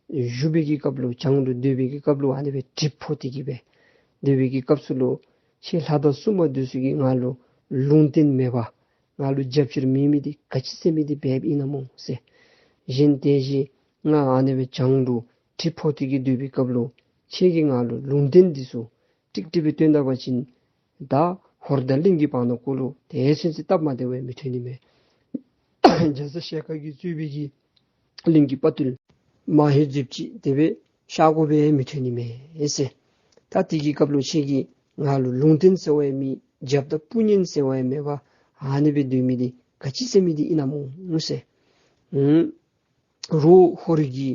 བཞུགས་པའི་གི་སྐབས་ལུ་བྱང་ལུ་སྡོད་པའི་གི་སྐབས་ལུ་ཨ་ནི་སྦེ་གྲིབ་ཕོག་སྟེ་གི་སྦེ་སྡོད་པའི་གི་སྐབས་སུ་ལུ་ཁྱེད་ལྷ་དང་སྲུང་མ་འདི་ཚུ་གིས་ང་ལུ་ལུང་བསྟན་མེད་པར་ང་ལུ་རྒྱབ་སྐྱོར་མེད་མི་འདི་ག་ཅི་ཟེར་མི་འདི་འབདཝ་ཨིན་ན་སྨོ་ཟེར། གཞན་དེ་བཞིན་ང་ཨ་ནི་སྦེ་བྱང་ལུ་གྲིབ་ཕོག་སྟེ་གི་སྡོད་པའི་སྐབས་ལུ་ཁྱེད་ཀྱིས་ང་ལུ་ལུང་བསྟན་འདི་ཚུ་ཀྲིག་ཀྲི་སྦེ་སྟོན་ད་པ་ཅིན་ད་ཧོར་དང་གླིང་གི་བར་ན་གུ་ལུ་དེ་ཚུན་ཚོད་སྟབས་མ་བདེཝ་མི་ཐོན་ནི་མས། རྒྱ་བཟའ་ཤེལ་དཀར་གྱིས་གཙོས་པའི་གི་གླིང་གི་དཔའ་རྟུལ་མ་ཧེ་ཟེར་ཅིག་དེ་སྦེ་ཤ་འགོག་སྦེ་མི་ཐོན་ནི་མས་ཟེར། ད་དེ་གི་སྐབས་ལུ་ཁྱེད་ཀྱིས་ང་ལུ་ལུང་བསྟན་ཟེར་བ་ཡང་མེད། རྒྱབ་དང་དཔུང་གཉེན་ཟེར་བ་ཡང་མེད་པར་ཨ་ནི་སྦེ་སྡོད་མི་འདི་ག་ཅི་ཟེར་མི་འདི་ཨིན་ན་སྨོ་ཟེར། ཨུམ། རོགས་ཧོར་གྱི་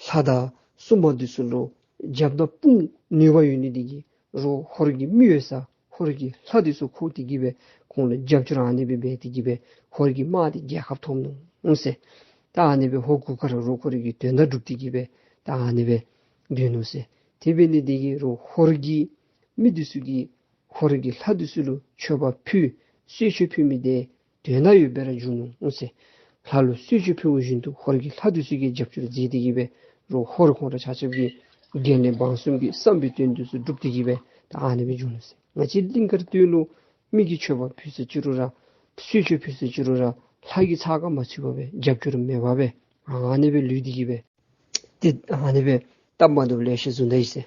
ལྷ་དང་སྲུང་མ་འདི་ཚུ་ལུ་རྒྱབ་དང་དཔུང་ནུས་པ་ཡོད་ནི་འདི་གིས་རོགས་ཧོར་གྱི་མི་ཡོད་ས་ཧོར་གྱི་ལྷ་འདི་ཚུ་འཁོར་ཏེ་གི་སྦེ་ཁོང་ལུ་རྒྱབ་སྐྱོར་ཨ་ནི་སྦེ་འབད་དེ་གི་སྦེ་ཧོར་གྱི་དམག་འདི་རྒྱལ་ཁ་ཐོབ་ནུག་ཟེར། ད་ཨ་ནི་སྦེ་ཧོར་གུར་དཀར་རོགས་ཁོ་ར་གི་དོན་དག་སྒྲུབ་སྟེ་གི་སྦེ་ད་ཨ་ནི་སྦེ་སྡོད་ནུག་ཟེར། དེ་འབད་ནི་འདི་གིས་རོགས་ཧོར་གྱི་མི་འདི་ཚུ་གིས་ཧོར་གྱི་ལྷ་འདི་ཚུ་ལུ་མཆོད་པ་ཕུལ་གསོལ་མཆོད་ཕུལ་མི་འདི་དོན་དག་ཡོདཔ་སྦེ་ར་བྱུང་ནུག་ཟེར། ལྷ་ལུ་གསོལ་མཆོད་ཕུལཝ་བཞིན་དུ་ཧོར་གྱི་ལྷ་འདི་ཚུ་གིས་རྒྱབ་སྐྱོར་མཛད་དེ་གི་སྦེ་རོགས་ཧོར་ཁོང་ར་ཆ་ཁྱབ་ཀྱིས་དགེ་ལེགས་འབངས་གསུམ་གྱི་བསམ་པའི་དོན་འདི་ཚུ་སྒྲུབ་སྟེ་གི་སྦེ་ད་ཨ་ནི་སྦེ་བྱུང་ནུག་ཟེར། ང་བཅས་གླིང་དཀར་སྟོད་ལུ་མི་གིས་མཆོད་པ་ཕུལ་ཟེར་ཅི་རུང་ར་གསོལ་མཆོད་ཕུལ་ཟེར་ཅི་རུང་ར་ལྷ་གིས་ཚགས་ཁར་མ་ཚུད་པར་སྦེ་རྒྱབ་སྐྱོར་མེད་པར་སྦེ་ཨ་ནི་སྦེ་ལུས་ཏེ་གི་སྦེ་ཏེ་ཨ་ནི་སྦེ་སྟབས་མ་བདེཝ་ལེ་ཤ་བྱུང་ད་ཡི་ཟེར།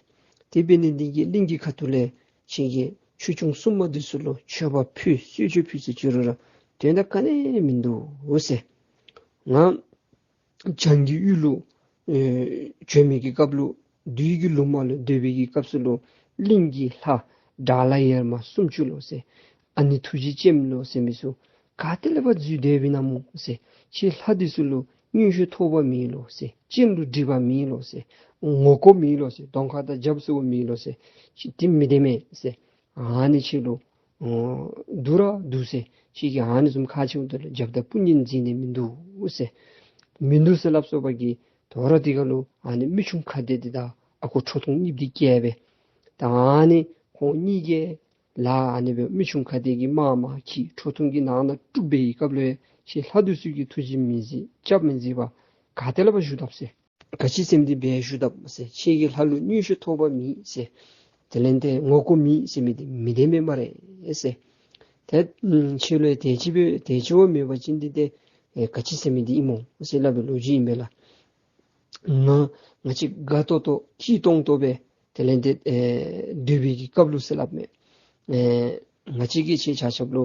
དེ་འབད་ནི་འདི་གིས་གླིང་གི་ཁ་ཐུག་ལས་ཁྱེད་ཀྱིས་ཆོས་སྐྱོང་སྲུང་མ་འདི་ཚུ་ལུ་མཆོད་པ་ཕུལ་གསོལ་མཆོད་ཕུལ་ཟེར་ཅི་རུང་ར་དོན་དག་ག་ནི་མིན་འདུག་ཟེར། ང་བྱང་གི་ཡུལ་ལུ་ཨེ་བྱོན་མི་གི་སྐབས་ལུ་བདུད་ཀྱི་ལུང་མ་ལུ་སྡོད་པའི་གི་སྐབས་སུ་ལུ་གླིང་གི་ལྷ་དགྲ་ལྷ་ཡར་མ་སུམ་ཅུ་ལོ་ཟེར། ཨ་ནི་ཐུགས་རྗེ་ཅནམ་ལོ་ཟེར་མི་ཚུ་ག་ཏེ་ལས་ཕར་འཛུལ་སྡོདཔ་ཨིན་ན་སྨོ་ཟེར། ཁྱེད་ལྷ་འདི་ཚུ་ལུ་མངོན་ཤེས་ཐོབ་པ་མེད་ལོ་ཟེར། སྤྱན་ལུ་སྒྲིབ་པ་མེད་ལོ་ཟེར། ངོ་ལྐོག་མེད་ལོ་ཟེར། གདོང་ཁ་དང་རྒྱབ་སོར་མེད་ལོ་ཟེར། ཁྱེད་དེ་མི་བདེན་མས་ཟེར། ཨ་ནི་ཁྱེད་ལུ་ཨོ་འདུག་ར་འདུག་ཟེར། ཁྱེད་ཀྱིས་ཨ་ནི་བཟུམ་ཁ་ཆེཝ་ད་ལུ་རྒྱབ་དང་དཔུང་གཉེན་མཛད་ནི་མིན་འདུག་ཟེར། མིན་འདུག་ཟེར་སླབ་སོང་པ་གི་དོ་རུང་དེ་ཁར་ལུ་ཨ་ནི་མི་ཆུང་ཁ་བདེ་འདི་དང་ཨ་ཁུ་ཁྲོ་ཐུང་གཉིས་འདི་བཀལ་སྦེ་ད་ཨ་ནི་ཁོང་གཉིས་ཀྱིས་ལཱ་ཨ་ནི་སྦེ་མི་ཆུང་ཁ་བདེ་གི་དམག་མར་འཁྱིད་ཁྲོ་ཐུང་གི་ནང་ན་དཀྲུགས་པའི་སྐབས་ལུ་ཁྱེད་ལྷ་འདི་ཚུ་གིས་ཐུགས་རྗེ་མི་གཟིགས་སྐྱབས་མི་མཛད་པར་ག་ཏེ་ལས་ཕར་བཞུགས་དོ་ཟེར། ག་ཅི་ཟེར་མི་འདི་འབད་ཞུ་དཔ་ཟེར། ཁྱེད་ཀྱིས་ལྷ་ལུ་མངོན་ཤེས་ཐོབ་པ་མེད་ཟེར། དེ་ལས་ཏེ་ངོ་རྒོལ་མེད་ཟེར་མི་འདི་མི་བདེན་མས་སྨ་རེ་ཟེར། ཏེ་ཁྱེད་ལུ་དེ་ཅིག་འབད་དེ་ཅིག་འབད་མེད་པ་ཅིན་འདི་ཏེ་ཨེ་ག་ཅི་ཟེར་མི་འདི་ཨིན་མོ་ཟེར་སླབ་པའི་ལོ་རྒྱུས་ཨིན་པས་ལགས། ང་ང་བཅས་དགའ་ཏོག་ཏོ་སྐྱིད་ཏོང་ཏོ་སྦེ་དེ་ལས་ཏེ་ཨེ་སྡོད་པའི་གི་སྐབས་ལུ་ཟེར་སླབ་མས། ཨེ་ང་བཅས་ཀྱིས་ཁྱེད་ཆ་ཁྱབ་ལུ་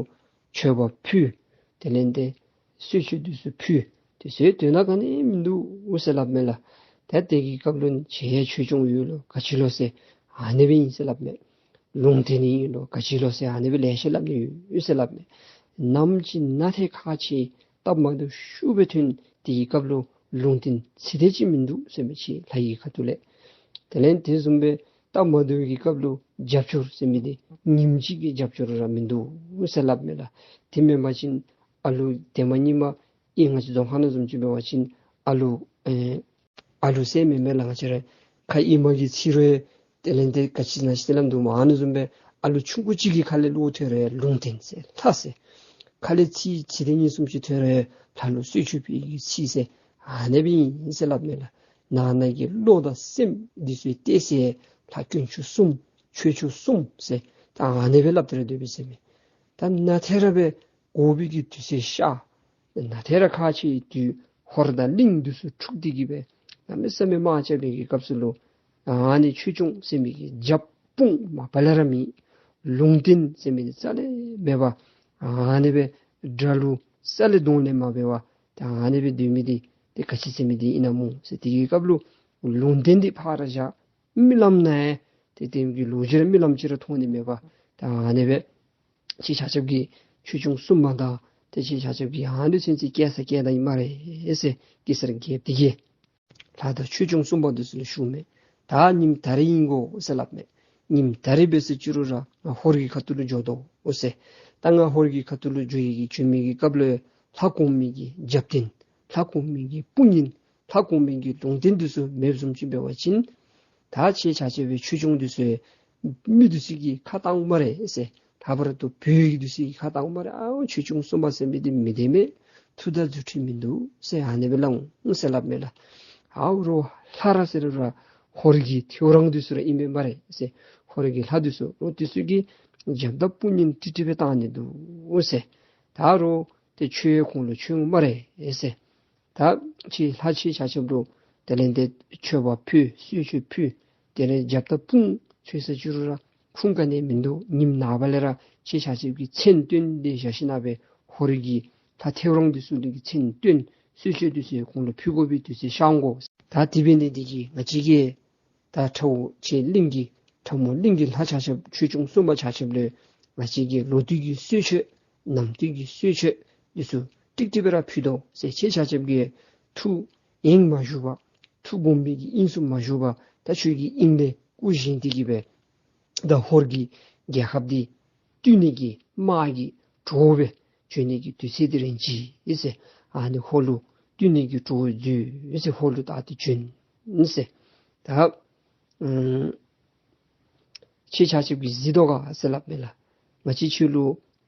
མཆོད་པ་ཕུལ། དེ་ལས་ཏེ་གསོལ་མཆོད་འདི་ཚུ་ཕུལ། དེ་ཚུ་དོན་དག་ག་ནི་མིན་འདུག་ཟེར་སླབ་མས་ལགས། ད་དེ་གི་སྐབས་ལུ་ཁྱེད་ཆོས་སྐྱོང་ཡོད་ལོ་ག་ཅི་ལོ་ཟེར་ཨ་ནི་སྦེ་ཨིན་ཟེར་སླབ་མས། ལུང་བསྟན་ཨིན་ལོ་ག་ཅི་ལོ་ཟེར་ཨ་ནི་སྦེ་ལེ་ཤ་སླབ་ནི་ཡོད་ཟེར་སླབ་མས། ནམ་ཅིག་ནཱ་ཏེ་ཁ་ཅིག་སྟབས་མ་བདེཝ་ཤུགས་སྦེ་ཐོན། དེ་གི་སྐབས་ལུ་ལུང་བསྟན་ཚིག་དེ་ཅིག་མིན་འདུག་ཟེར་མས་ཁྱེད་ལྷ་ཡི་ཁ་ཐུག་ལས། དེ་ལས་དེ་བཟུམ་སྦེ་སྟབས་མ་བདེཝ་གི་སྐབས་ལུ་རྒྱབ་སྐྱོར་ཟེར་མི་འདི་ཉིནམ་གཅིག་གི་རྒྱབ་སྐྱོར་ར་མིན་འདུག་ཟེར་སླབ་མས་ལགས། དེ་མེན་པ་ཅིན་ཨ་ལུ་དེ་མ་ཉིནམ་ཨིན་ང་བཅས་རྫོང་ཁ་ནང་བཟུམ་ཅིག་འབད་བ་ཅིན་ཨ་ལུ་ཨེ་ཨ་ལུ་ཟེར་མེན་མས་ལགས། ང་བཅས་ར་ཁ་ཨེ་མ་གིས་འཚིག་རུང་དེ་ལས་ཏེ་ག་ཅི་ཨིན་ན་ཅིག་སླབ་འདུག་སྨོ། ཨ་ནི་བཟུམ་སྦེ་ཨ་ལུ་ཆུང་ཀུ་ཅིག་གི་ཁ་ལས་བློ་ཐོན་རུང་ལུང་བསྟན་ཟེར་ལྷ་ཟེར། ཁ་ལས་ཚིག་ཚིག་དེ་གཉིས་གསུམ་ཅིག་ཐོན་རུང་ལྷ་ལུ་གསོལ་མཆོད་ཕུལ་གྱི་ཚིག་ཟེར་ཨ་ནི་སྦེ་ཨིན་ཟེར་སླབ་མས་ལགས། ནང་ན་གི་བློ་དང་སེམས་འདི་ཚུ་གཏད་ཟེར་ལྷ་དཀོན་མཆོག་གསུམ་ཆོས་སྐྱོང་གསུམ་ཟེར་ད་ཨ་ནི་སྦེ་སླབ་སྟེ་ར་སྡོད་པས་ཟེར་མས། ད་ནཱ་ཏེ་ར་སྦེ་དགོ་པའི་གི་དུས་ཚོད་ཤར། ནཱ་ཏེ་ར་ཁ་ཅིག་དུས་ཧོར་དང་གླིང་འདི་ཚུ་འཁྲུགས་ཏེ་གི་སྦེ་གནམ་མེད་ས་མེད་དམག་རྐྱབ་པའི་གི་སྐབས་སུ་ལུ་ཨ་ནི་ཆོས་སྐྱོང་ཟེར་མི་གི་རྒྱབ་དཔུང་མ་པ་ལས་ར་མེད། ལུང་བསྟན་ཟེར་མི་འདི་རྩ་ལས་མེད་པར་ཨ་ནི་སྦེ་དགྲ་ལུ་རྩ་ལས་གདོང་ལེན་མ་འབད་བར་ད་ཨ་ནི་སྦེ་སྡོད་མི་འདི་ཏེ་ག་ཅི་ཟེར་མི་འདི་ཨིན་ན་སྨོ་ཟེར། དེ་གི་སྐབས་ལུ་ལུང་བསྟན་འདི་ཕར་བཞག། རྨི་ལམ་ནང་ཡང་ཏེ་དེ་གི་ལོ་རྒྱུས་ར་རྨི་ལམ་ཅིག་ར་མཐོང་ནི་མེད་པར་ད་ཨ་ནི་སྦེ་ཁྱེད་ཆ་ཁྱབ་ཀྱིས་ཆོས་སྐྱོང་སྲུང་མ་དང་ཏེ་ཁྱེད་ཆ་ཁྱབ་ཀྱིས་ཨ་ནི་ཚུན་ཚོད་སྐྱེལ་ས་སྐྱེལ་ད་ཨིན་སྨ་རེ་ཟེར། གེ་སར་རྒྱལཔོ་འདི་གིས་ལྷ་དང་ཆོས་སྐྱོང་སྲུང་མ་འདི་ཚུ་ལུ་ཞུཝ་མས། ད་ཉིནམ་ད་རིས་ཨིན་གོ་ཟེར་སླབ་མས། ཉིནམ་ད་རིས་འབད་ཟེར་ཅི་རུང་ར་ང་ཧོར་གྱི་ཁ་ཐུག་ལུ་འགྱོ་དོ་ཟེར། ད་ང་ཧོར་གྱི་ཁ་ཐུག་ལུ་འགྱོ་ཡི་གི་འགྱོ་མི་གི་སྐབས་ལུ་ལྷ་གོང་མའི་གི་རྒྱབ་རྟེན་ལྷ་གོང་མའི་གི་དཔུང་གཉེན་ལྷ་གོང་མའི་གི་ལུང་བསྟན་འདི་ཚུ་མེདཔ་བཟུམ་ཅིག་འབད་བ་ཅིན་ད་ཁྱེད་ཆ་ཁྱབ་སྦེ་ཆོས་སྐྱོང་འདི་ཚུ་མི་འདི་ཚུ་གིས་ཁ་བཏང་སྨ་རེ་ཟེར། ལྷག་པར་དུ་བོད་ཀྱི་འདི་ཚུ་གིས་ཁ་བཏང་སྨ་རེ། ཨའོ་ཆོས་སྐྱོང་སྲུང་མ་ཟེར་མི་འདི་མི་བདེན་མས། མཐུ་དང་རྫུ་འཕྲུལ་མིན་འདུག་ཟེར་ཨ་ནི་སྦེ་སླབ་འོང་ཟེར་སླབ་མས་ལགས། ཨའོ་རོགས་ལྷ་ར་ཟེར་རུང་ར་ཧོར་གྱི་ཐེའུ་རང་འདི་ཚུ་ར་ཨིན་པས་སྨ་རེ་ཟེར། ཧོར་གྱི་ལྷ་འདི་ཚུ་རོགས་འདི་ཚུ་གིས་རྒྱབ་དང་དཔུང་གཉེན་ཀྲིག་ཀྲི་སྦེ་བཏང་ནི་འདུག་ཟེར། ད་རོགས་ཏེ་ཁྱོད་ཁོང་ལུ་བྱོན་འོང་སྨ་རེ་ཟེར། ད་ཁྱེད་ལྷ་ཁྱེད་ཆ་ཁྱབ་ལུ་དེ་ལས་ཏེ་མཆོད་པ་ཕུལ་གསོལ་མཆོད་ཕུལ། དེ་ལས་རྒྱབ་དང་དཔུང་ཚུ་ཟེར་ཅི་རུང་ར་ཁུངས་ག་ནི་མིན་འདུག། ཉིནམ་ནངས་པ་ལས་ར་ཁྱེད་ཆ་ཁྱབ་ཀྱིས་མཚན་བཏོན་ཏེ་བཞག་ཞིནམ་ལས་ཧོར་གྱི་ལྷ་ཐེའུ་རང་འདི་ཚུ་ལུ་གི་མཚན་བཏོན། གསོལ་མཆོད་འདི་ཚུ་ཁོང་ལུ་ཕུལ་དགོ་པའི་དུས་ཚོད་ཤར་འོང་གོ། ད་དེ་འབད་ནི་འདི་གིས་ང་བཅས་ཀྱིས་ད་ཁྲ་བོ་ཁྱེད་གླིང་གི་ཁྲ་མོ་གླིང་གི་ལྷ་ཆ་ཁྱབ་ཆོས་སྐྱོང་སྲུང་མ་ཆ་ཁྱབ་ལུ་ང་བཅས་ཀྱིས་ལོ་དུས་ཀྱི་གསོལ་མཆོད་ནམ་དུས་ཀྱི་གསོལ་མཆོད་འདི་ཚུ་ཀྲིག་ཀྲི་སྦེ་ར་ཕུལ་དོ་ཟེར། ཁྱེད་ཆ་ཁྱབ་ཀྱིས་ཐུགས་གཡེང་མ་བཞུགས་པར་ཐུགས་དགོངས་པའི་གི་དབྱིངས་སུ་མ་བཞུགས་པར་ད་ཁྱོད་ཀྱི་དབྱིངས་ལས་སྐུ་བཞེངས་ཏེ་གི་སྦེ་ད་ཧོར་གྱི་རྒྱལ་ཁབ་འདི་བཏུལ་ནི་གི་དམག་གི་གྲོགས་སྦེ་བྱོན་ནི་གི་དུས་ཚོད་འདི་རན་ཅི་ཟེར། ཨ་ནི་ཧོར་ལུ་བཏུལ་ནི་གི་གྲོགས་མཛོད་ཟེར་ཧོར་ལུ་བཏགས་ཏེ་བྱོན་ཟེར། ད་ཨམ་ཁྱེད་ཆ་ཁྱབ་ཀྱིས་གཟིགས་དོ་ག་ཟེར་སླབ་མས་ལགས། ང་བཅས་ཁྱོད་ལུ་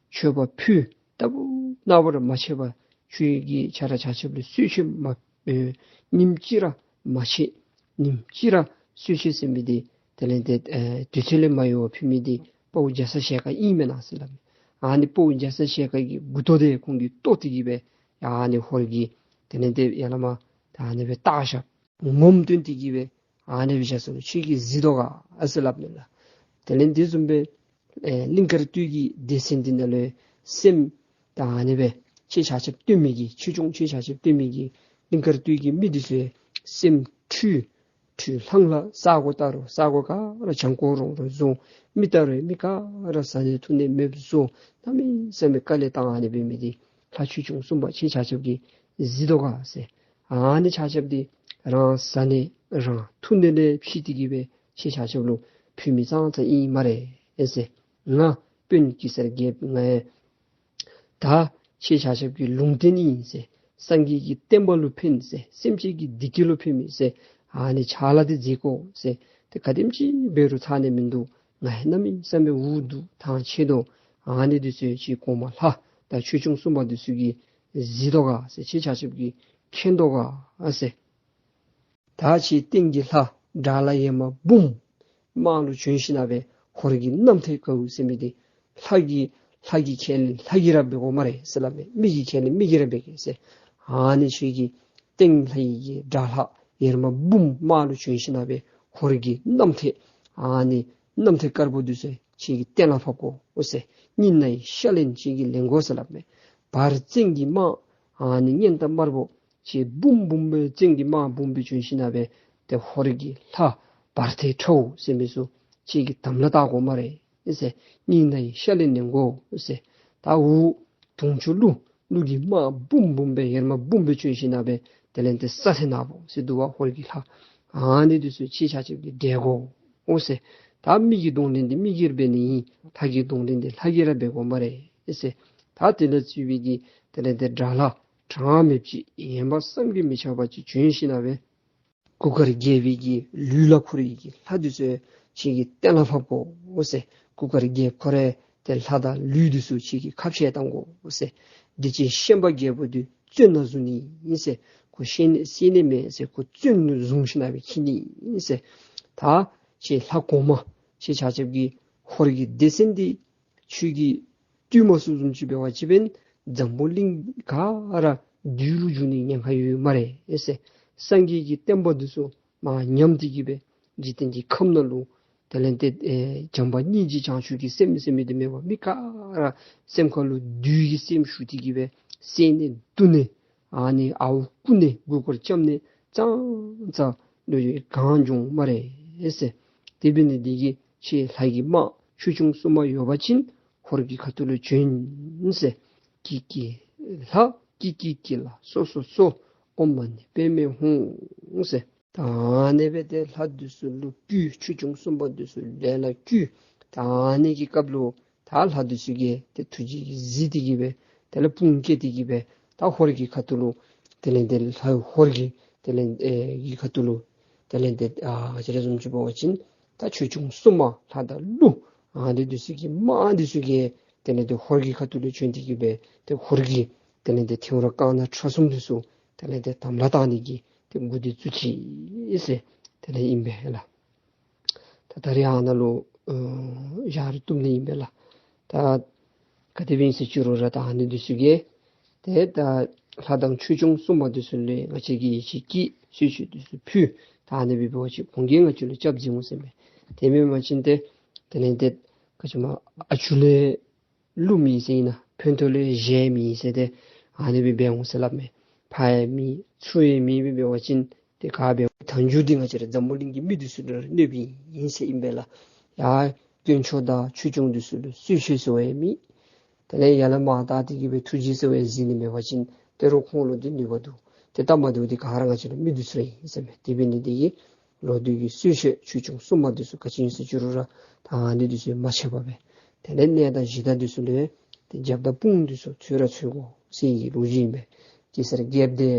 མཆོད་པ་ཕུལ། ལྟ་བུ་ན་བུ་ར་མ་ཆད་པར་ཁྱོད་ཀྱིས་ཁྱེད་ར་ཆ་ཁྱབ་ལུ་གསོལ་མཆོད་མ་ཨེ་ཉིནམ་གཅིག་ར་མ་ཆད། ཉིནམ་གཅིག་ར་གསོལ་མཆོད་ཟེར་མི་འདི་དེ་ལས་ཏེ་ཨེ་དུས་ཚོད་ལས་མ་འགྱངས་པར་ཕུལ་མི་འདི་དཔའ་བོ་རྒྱ་ཚ་ཞལ་དཀར་ཨིན་མེན་ན་ཟེར་སླབ་མས། ཨ་ནི་དཔའ་བོ་རྒྱ་ཚ་ཞལ་དཀར་གྱི་མགུ་ཏོ་འདི་ཁོང་གིས་བཏོག་སྟེ་གི་སྦེ་ཨ་ནི་ཧོར་གྱི་དེ་ལས་ཏེ་ཡ་ལ་མ་ད་ཨ་ནི་སྦེ་བཏགས་བཞག། ངོམ་སྟོན་ཏེ་གི་སྦེ་ཨ་ནི་སྦེ་བཞག་སོ་ལོ། ཁྱོད་ཀྱིས་གཟིགས་དོ་ག་ཨ་ཟེར་སླབ་མས་ལགས། དེ་ལས་དེ་བཟུམ་སྦེ་ཨེ་གླིང་དཀར་སྟོད་ཀྱི་སྡེ་ཚན་འདི་ནང་ལུ་སེམས་ད་ཨ་ནི་སྦེ་ཁྱེད་ཆ་ཁྱབ་བསྟེན་མི་གི་ཆོས་སྐྱོང་ཁྱེད་ཆ་ཁྱབ་བསྟེན་མི་གི་གླིང་དཀར་སྟོད་ཀྱི་མི་འདི་ཚུ་སེམས་འཁྲུལ་འཁྲུལ་ལྷང་ལྷང་ས་གོ་ལྟ་རུང་ས་གོ་ག་ར་བྱང་ཁོག་རོང་རོང་བཟོ། མི་ལྟ་རུང་མི་ག་ར་བཟའ་ནི་འཐུང་ནི་མེདཔ་བཟོ། གནམ་མེད་ས་མེད་དཀའ་ལས་བཏང་ཨ་ནི་སྦེ་མི་འདི་ལྷ་ཆོས་སྐྱོང་སྲུང་མ་ཁྱེད་ཆ་ཁྱབ་ཀྱིས་གཟིགས་དོ་ག་ཟེར། ཨ་ནི་ཆ་ཁྱབ་འདི་རང་བཟའ་ནི་རང་འཐུང་ནི་ལས་ཕྱི་འདི་གི་སྦེ་ཁྱེད་ཆ་ཁྱབ་ལུ་ཕུལ་མི་ཙང་ཙང་ཨིན་སྨ་རེ་ཨེ་ཟེར། ང་དཔོན་གེ་སར་རྒྱལཔོ་ང་ཡང་ད་ཁྱེད་ཆ་ཁྱབ་ཀྱི་ལུང་བསྟན་ཨིན་ཟེར། སངས་རྒྱས་ཀྱི་བསྟན་པ་ལུ་ཕན་ཟེར། སེམས་ཅན་གྱི་བདེ་སྐྱིད་ལུ་ཕན་མི་ཟེར། ཨ་ནི་ཕྱག་ལཱ་འདི་མཛད་དགོ་ཟེར། ཏེ་ག་དེམ་ཅིག་འབད་རུང་ཚར་ནི་མིན་འདུག། ང་ཡང་གནམ་མེད་ས་མེད་འུ་སྡུག་ཐང་ཆད་དོ། ཨ་ནི་འདི་ཚུ་ཁྱེད་གོང་མ་ལྷ་དང་ཆོས་སྐྱོང་སྲུང་མ་འདི་ཚུ་གིས་གཟིགས་དོ་ག་ཟེར། ཁྱེད་ཆ་ཁྱབ་ཀྱིས་མཁྱེན་དོ་ག་ཟེར། ད་ཁྱེད་སྟེང་གི་ལྷ་དགྲ་ལྷ་ཡེར་མ་འབུམ་དམག་ལུ་བྱོན་ཞིནམ་ལས་ཧོར་གྱི་གནམ་ཐེལ་བཀག་ཟེར་མི་འདི་ལྷ་གིས་ལྷ་གིས་ཁས་ལེན་ལྷ་གིས་ར་འབད་དགོ་སྨ་རེ་ཟེར་སླབ་མས། མི་གིས་ཁས་ལེན་མི་གིས་ར་འབད་གེ་ཟེར། ཨ་ནི་ཁྱེད་ཀྱི་སྟེང་ལྷ་ཡི་གི་དགྲ་ལྷ་ཡེར་མ་འབུམ་དམག་ལུ་བྱོན་ཞིནམ་ལས་ཧོར་གྱི་གནམ་ཐེལ་ཨ་ནི་གནམ་ཐེལ་དཀར་པོ་འདི་ཚུ་ཁྱེད་ཀྱིས་གཏན་ལ་ཕབ་དགོ་ཟེར། སྙིང་ནང་ཤ་ལན་ཁྱེད་ཀྱིས་ལེན་དགོ་ཟེར་སླབ་མས། བར་བཙན་གྱི་དམག་ཨ་ནི་ངན་དང་དམར་པོ་ཁྱེད་འབུམ་འབུམ་སྦེ་བཙན་གྱི་དམག་འབུམ་སྦེ་བྱོན་ཞིནམ་ལས་ཏེ་ཧོར་གྱི་ལྷ་བར་ཐེལ་ཁྲ་བོ་ཟེར་མི་ཚུ་ཁྱེད་ཀྱིས་དམ་ལ་བཏགས་དགོ་སྨ་རེ་ཟེར། སྙིང་ནང་ཤ་ལན་ལེན་དགོ་ཟེར། ད་འུ་དུང་ཕྱུར་ཀླུ་ཀླུ་གི་དམག་འབུམ་འབུམ་སྦེ་ཡེར་མ་འབུམ་སྦེ་བྱོན་ཞིནམ་ལས་དེ་ལས་ཏེ་ས་ཐེལ་ནག་པོ་ཟེར་འདུག་པ། ཧོར་གྱི་ལྷ་ཨ་ནི་འདི་ཚུ་ཁྱེད་ཆ་ཁྱབ་ཀྱིས་བསྒྲལ་དགོ་ཟེར། ད་མི་གི་གདོང་ལེན་འདི་མི་གིས་འབད་ནི་ཨིན། ལྷ་གི་གདོང་ལེན་འདི་ལྷ་གིས་ར་འབད་དགོ་སྨ་རེ་ཟེར། ད་དེ་ལས་ཚུར་སྦེ་གི་དེ་ལས་ཏེ་དགྲ་ལྷ་གྲངས་མེད་ཅིག་ཡེངས་པ་བསམ་གྱིས་མི་ཁྱབ་པ་ཅིག་བྱོན་ཞིནམ་ལས་གུར་དཀར་རྒྱལ་པོའི་གི་ལུས་ལ་ཁུར་བའི་གི་ལྷ་འདི་ཚུ་ཁྱེད་ཀྱིས་གཏན་ལ་ཕབ་དགོ་ཟེར། གུར་དཀར་རྒྱལཔོ་ཁོ་རའི་ཏེ་ལྷ་དང་ལུས་འདི་ཚུ་ཁྱེད་ཀྱིས་ཁ་བཤད་བཏང་དགོ་ཟེར། འདི་ཁྱེད་ཤན་པ་རྒྱལཔོ་འདི་བཙོན་ནང་བཟུང་ནི་ཨིན་ཟེར། ཁོ་བཤད་ནི་བཤད་ནི་མེད་ཟེར། ཁོ་བཙོན་ནང་བཟུང་ཞིནམ་ལས་འཁྱིད་ནི་ཨིན་ཟེར། ད་ཁྱེད་ལྷ་གོང་མ་ཁྱེད་ཆ་ཁྱབ་ཀྱིས་ཧོར་གྱི་སྡེ་ཚན་འདི་ཁྱོད་ཀྱིས་བཏུལ་མ་ཚུགསཔ་བཟུམ་ཅིག་འབད་བ་ཅིན་འཛམ་བུ་གླིང་ག་ར་བདུད་ལུ་འགྱུར་ནི་ཉེན་ཁ་ཡོད་སྨ་རེ་ཟེར། སངས་རྒྱས་ཀྱི་བསྟན་པ་འདི་ཚུ་མར་ཉམས་ཏེ་གི་སྦེ་འཇིག་རྟེན་གྱི་ཁམས་ནང་ལུ་དེ་ལས་ཏེ་ཨེ་བྱམས་པ་སྙིང་རྗེ་བྱང་ཆུབ་ཀྱི་སེམས་ཟེར་མི་འདི་མེད་པར་མི་ག་ར་སེམས་ཁ་ལུ་བདུད་ཀྱི་སེམས་ཞུགས་ཏེ་གི་སྦེ་བསད་ནི་བཏུལ་ནི་ཨ་ནི་ཨརཝ་རྐུ་ནི་མགུ་སྐོར་རྐྱབ་ནི་ཙང་ཙང་ལུ་གང་འབྱུང་སྨ་རེ་ཟེར། དེ་འབད་ནི་འདི་གིས་ཁྱེད་ལྷ་གི་དམག་ཆོས་སྐྱོང་སྲུང་མ་ཡོད་པ་ཅིན་ཧོར་གྱི་ཁ་ཐུག་ལུ་བྱོན་ཟེར། ཀྱི་ཀྱི་ལྷ་ཀྱི་ཀྱི་ཀྱི་ལ་སོ་སོ་སོ་ཨོཾ་མ་ཎི་པདྨེ་ཧཱུྃ་ཟེར། ད་ཨ་ནི་སྦེ་ཏེ་ལྷ་འདི་ཚུ་ལུ་བསྐུལ། ཆོས་སྐྱོང་སྲུང་མ་འདི་ཚུ་ལས་ལ་བསྐུལ། ད་ཨ་ནི་གི་སྐབས་ལུ་ད་ལྷ་འདི་ཚུ་གིས་ཏེ་ཐུགས་རྗེ་གིས་གཟིགས་ཏེ་གི་སྦེ་དེ་ལས་དཔུང་བསྐྱེད་དེ་གི་སྦེ་ད་ཧོར་གྱི་ཁ་ཐུག་ལུ་དེ་ལས་ཏེ་ལྷ་ཧོར་གྱི་དེ་ལས་ཨེ་གི་ཁ་ཐུག་ལུ་དེ་ལས་ཏེ་ཨ་ཅི་ར་བཟུམ་ཅིག་འབད་བ་ཅིན་ད་ཆོས་སྐྱོང་སྲུང་མ་ལྷ་དང་ཀླུ་ཨ་འདི་འདི་ཚུ་གི་དམག་འདི་ཚུ་གིས་དེ་ལས་ཏེ་ཧོར་གྱི་ཁ་ཐུག་ལུ་བྱོན་ཏེ་གི་སྦེ་ཏེ་ཧོར་གྱི་དེ་ལས་ཏེ་ཐེའུ་རང་རྐང་སྣ་ཁྲ་གསུམ་འདི་ཚུ་དེ་ལས་ཏེ་དམ་ལ་བཏགས་ནི་གི་ཏེ་འགོ་འདི་བཙུགས་ཅི་ཟེར་དེ་ལས་ཨིན་པས་ལགས། ད་ད་རིས་ཨ་ནཱ་ལུ་ཨ་ཞག་རེ་བཏུབ་ནི་ཨིན་པས་ལགས། ད་ག་དེ་སྦེ་ཨིན་ཟེར་ཅི་རུང་ར་ད་ཨ་ནི་འདི་ཚུ་གིས་ཏེ་ད་ལྷ་དང་ཆོས་སྐྱོང་སྲུང་མ་འདི་ཚུ་ལུ་ང་བཅས་ཀྱིས་ཡིད་ཆེས་བསྐྱེད་གསོལ་མཆོད་འདི་ཚུ་ཕུལ། ད་ཨ་ནི་སྦེ་འབད་བ་ཅིན་ཁོང་གིས་ང་བཅས་ལུ་སྐྱབས་མཛད་འོང་ཟེར་མས། དེ་མེན་པ་ཅིན་ཏེ་དེ་ལས་ཏེ་ག་ཅི་སྨོ་ཨ་ཆུ་ལས་ཀླུ་མེད་ཟེར་ཨིན་ན་ཕན་ཐོགས་ལས་གཞན་མེད་ཟེར་ཏེ་ཨ་ནི་སྦེ་འབད་འོང་ཟེར་སླབ་མས། ཕར་ཡང་མེད་ཚུར་ཡང་མེད་སྦེ་འབད་བ་ཅིན་ཏེ་ག་འབད་དལ་འབྱོར་འདི་ང་བཅས་ར་འཛམ་བུ་གླིང་གི་མི་འདི་ཚུ་ལུ་གནོདཔ་ཨིན་ཟེར་ཨིན་པས་ལགས། ཡར་དཀོན་མཆོག་དང་ཆོས་སྐྱོང་འདི་ཚུ་ལུ་གསོལ་མཆོད་ཟེར་བ་ཡང་མེད། དེ་ལས་ཡར་ལས་མར་བལྟ་སྟེ་གི་སྦེ་ཐུགས་རྗེ་ཟེར་བ་ཡང་གཟིགས་ནི་མེད་པ་ཅིན་ཏེ་རོགས་ཁོང་ལུ་འདི་ནུས་པ་འདུག། ཏེ་སྟབས་མ་བདེཝ་འདི་ག་ར་ང་བཅས་ར་མི་འདི་ཚུ་ཨིན་ཟེར་མས། དེ་འབད་ནི་འདི་གིས་ལོག་སྟེ་གི་གསོལ་མཆོད་ཆོས་སྐྱོང་སྲུང་མ་འདི་ཚུ་ག་ཅི་ཨིན་ཟེར་ཅི་རུང་ར་ད་ཨ་ནི་འདི་ཚུ་མ་ཆད་པར་སྦེ་དེ་ལས་ནད་དང་གཞི་བདག་འདི་ཚུ་ལུ་ཏེ་རྒྱབ་དང་དཔུང་འདི་ཚུ་འཚོལ་ར་འཚོལ་དགོ་ཟེར་བའི་ལོ་རྒྱུས་ཨིན་པས། གེ་སར་རྒྱལཔོ་འདི་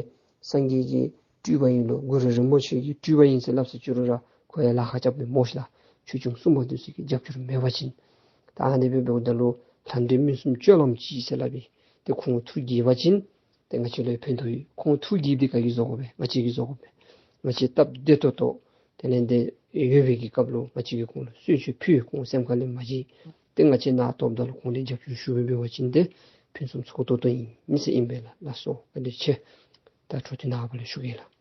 སངས་རྒྱས་ཀྱི་སྤྲུལ་པ་ཨིན་ལོ། གུ་རུ་རིན་པོ་ཆེ་གི་སྤྲུལ་པ་ཨིན་ཟེར་སླབ་ཟེར་ཅི་རུང་ར་ཁོ་ཡང་ལཱ་ཁག་རྐྱབ་མི་སྨོ་ཤིག་ལགས། ཆོས་སྐྱོང་སྲུང་མ་འདི་ཚུ་གི་རྒྱབ་སྐྱོར་མེད་པ་ཅིན། ད་ཨ་ནི་སྦེ་འབདཝ་ད་ལུ་ལྷ་འདྲེ་མི་གསུམ་སྤྱོད་ལམ་གྱིས་ཟེར་སླབ་ཨིན། ཏེ་ཁོང་ཐུགས་དགྱེས་པ་ཅིན་ཏེ་ང་བཅས་ལུ་ཕན་ཐོགས་ཡོད། ཁོང་ཐུགས་དགྱེསཔ་འདི་ག་གིས་བཟོ་དགོ་པས། ང་བཅས་ཀྱིས་བཟོ་དགོ་པས། ང་བཅས་སྟབས་བདེ་ཏོག་ཏོ་དེ་ལས་ཏེ་ཡོད་པའི་གི་སྐབས་ལུ་ང་བཅས་ཀྱིས་ཁོང་ལུ་གསོལ་མཆོད་ཕུལ། ཁོང་སེམས་ཁ་ལས་མ་བརྗེད། ཏེ་ང་བཅས་ནཱ་ཐོབ་ད་ལུ་ཁོང་ལུ་རྒྱབ་སྐྱོར་ཞུ་སྦེ་འབད་བ་ཅིན་ཏེ་ཕུན་སུམ་ཚོགས་ཏོག་ཏོ་ཨིན་ཟེར་ཨིན་པས་ལགས། ལགས་སོ། བཀའ་དྲིན་ཆེ། ད་འཕྲོ་འདི་ནངས་པ་ལུ་ཞུ་གེ་ལགས།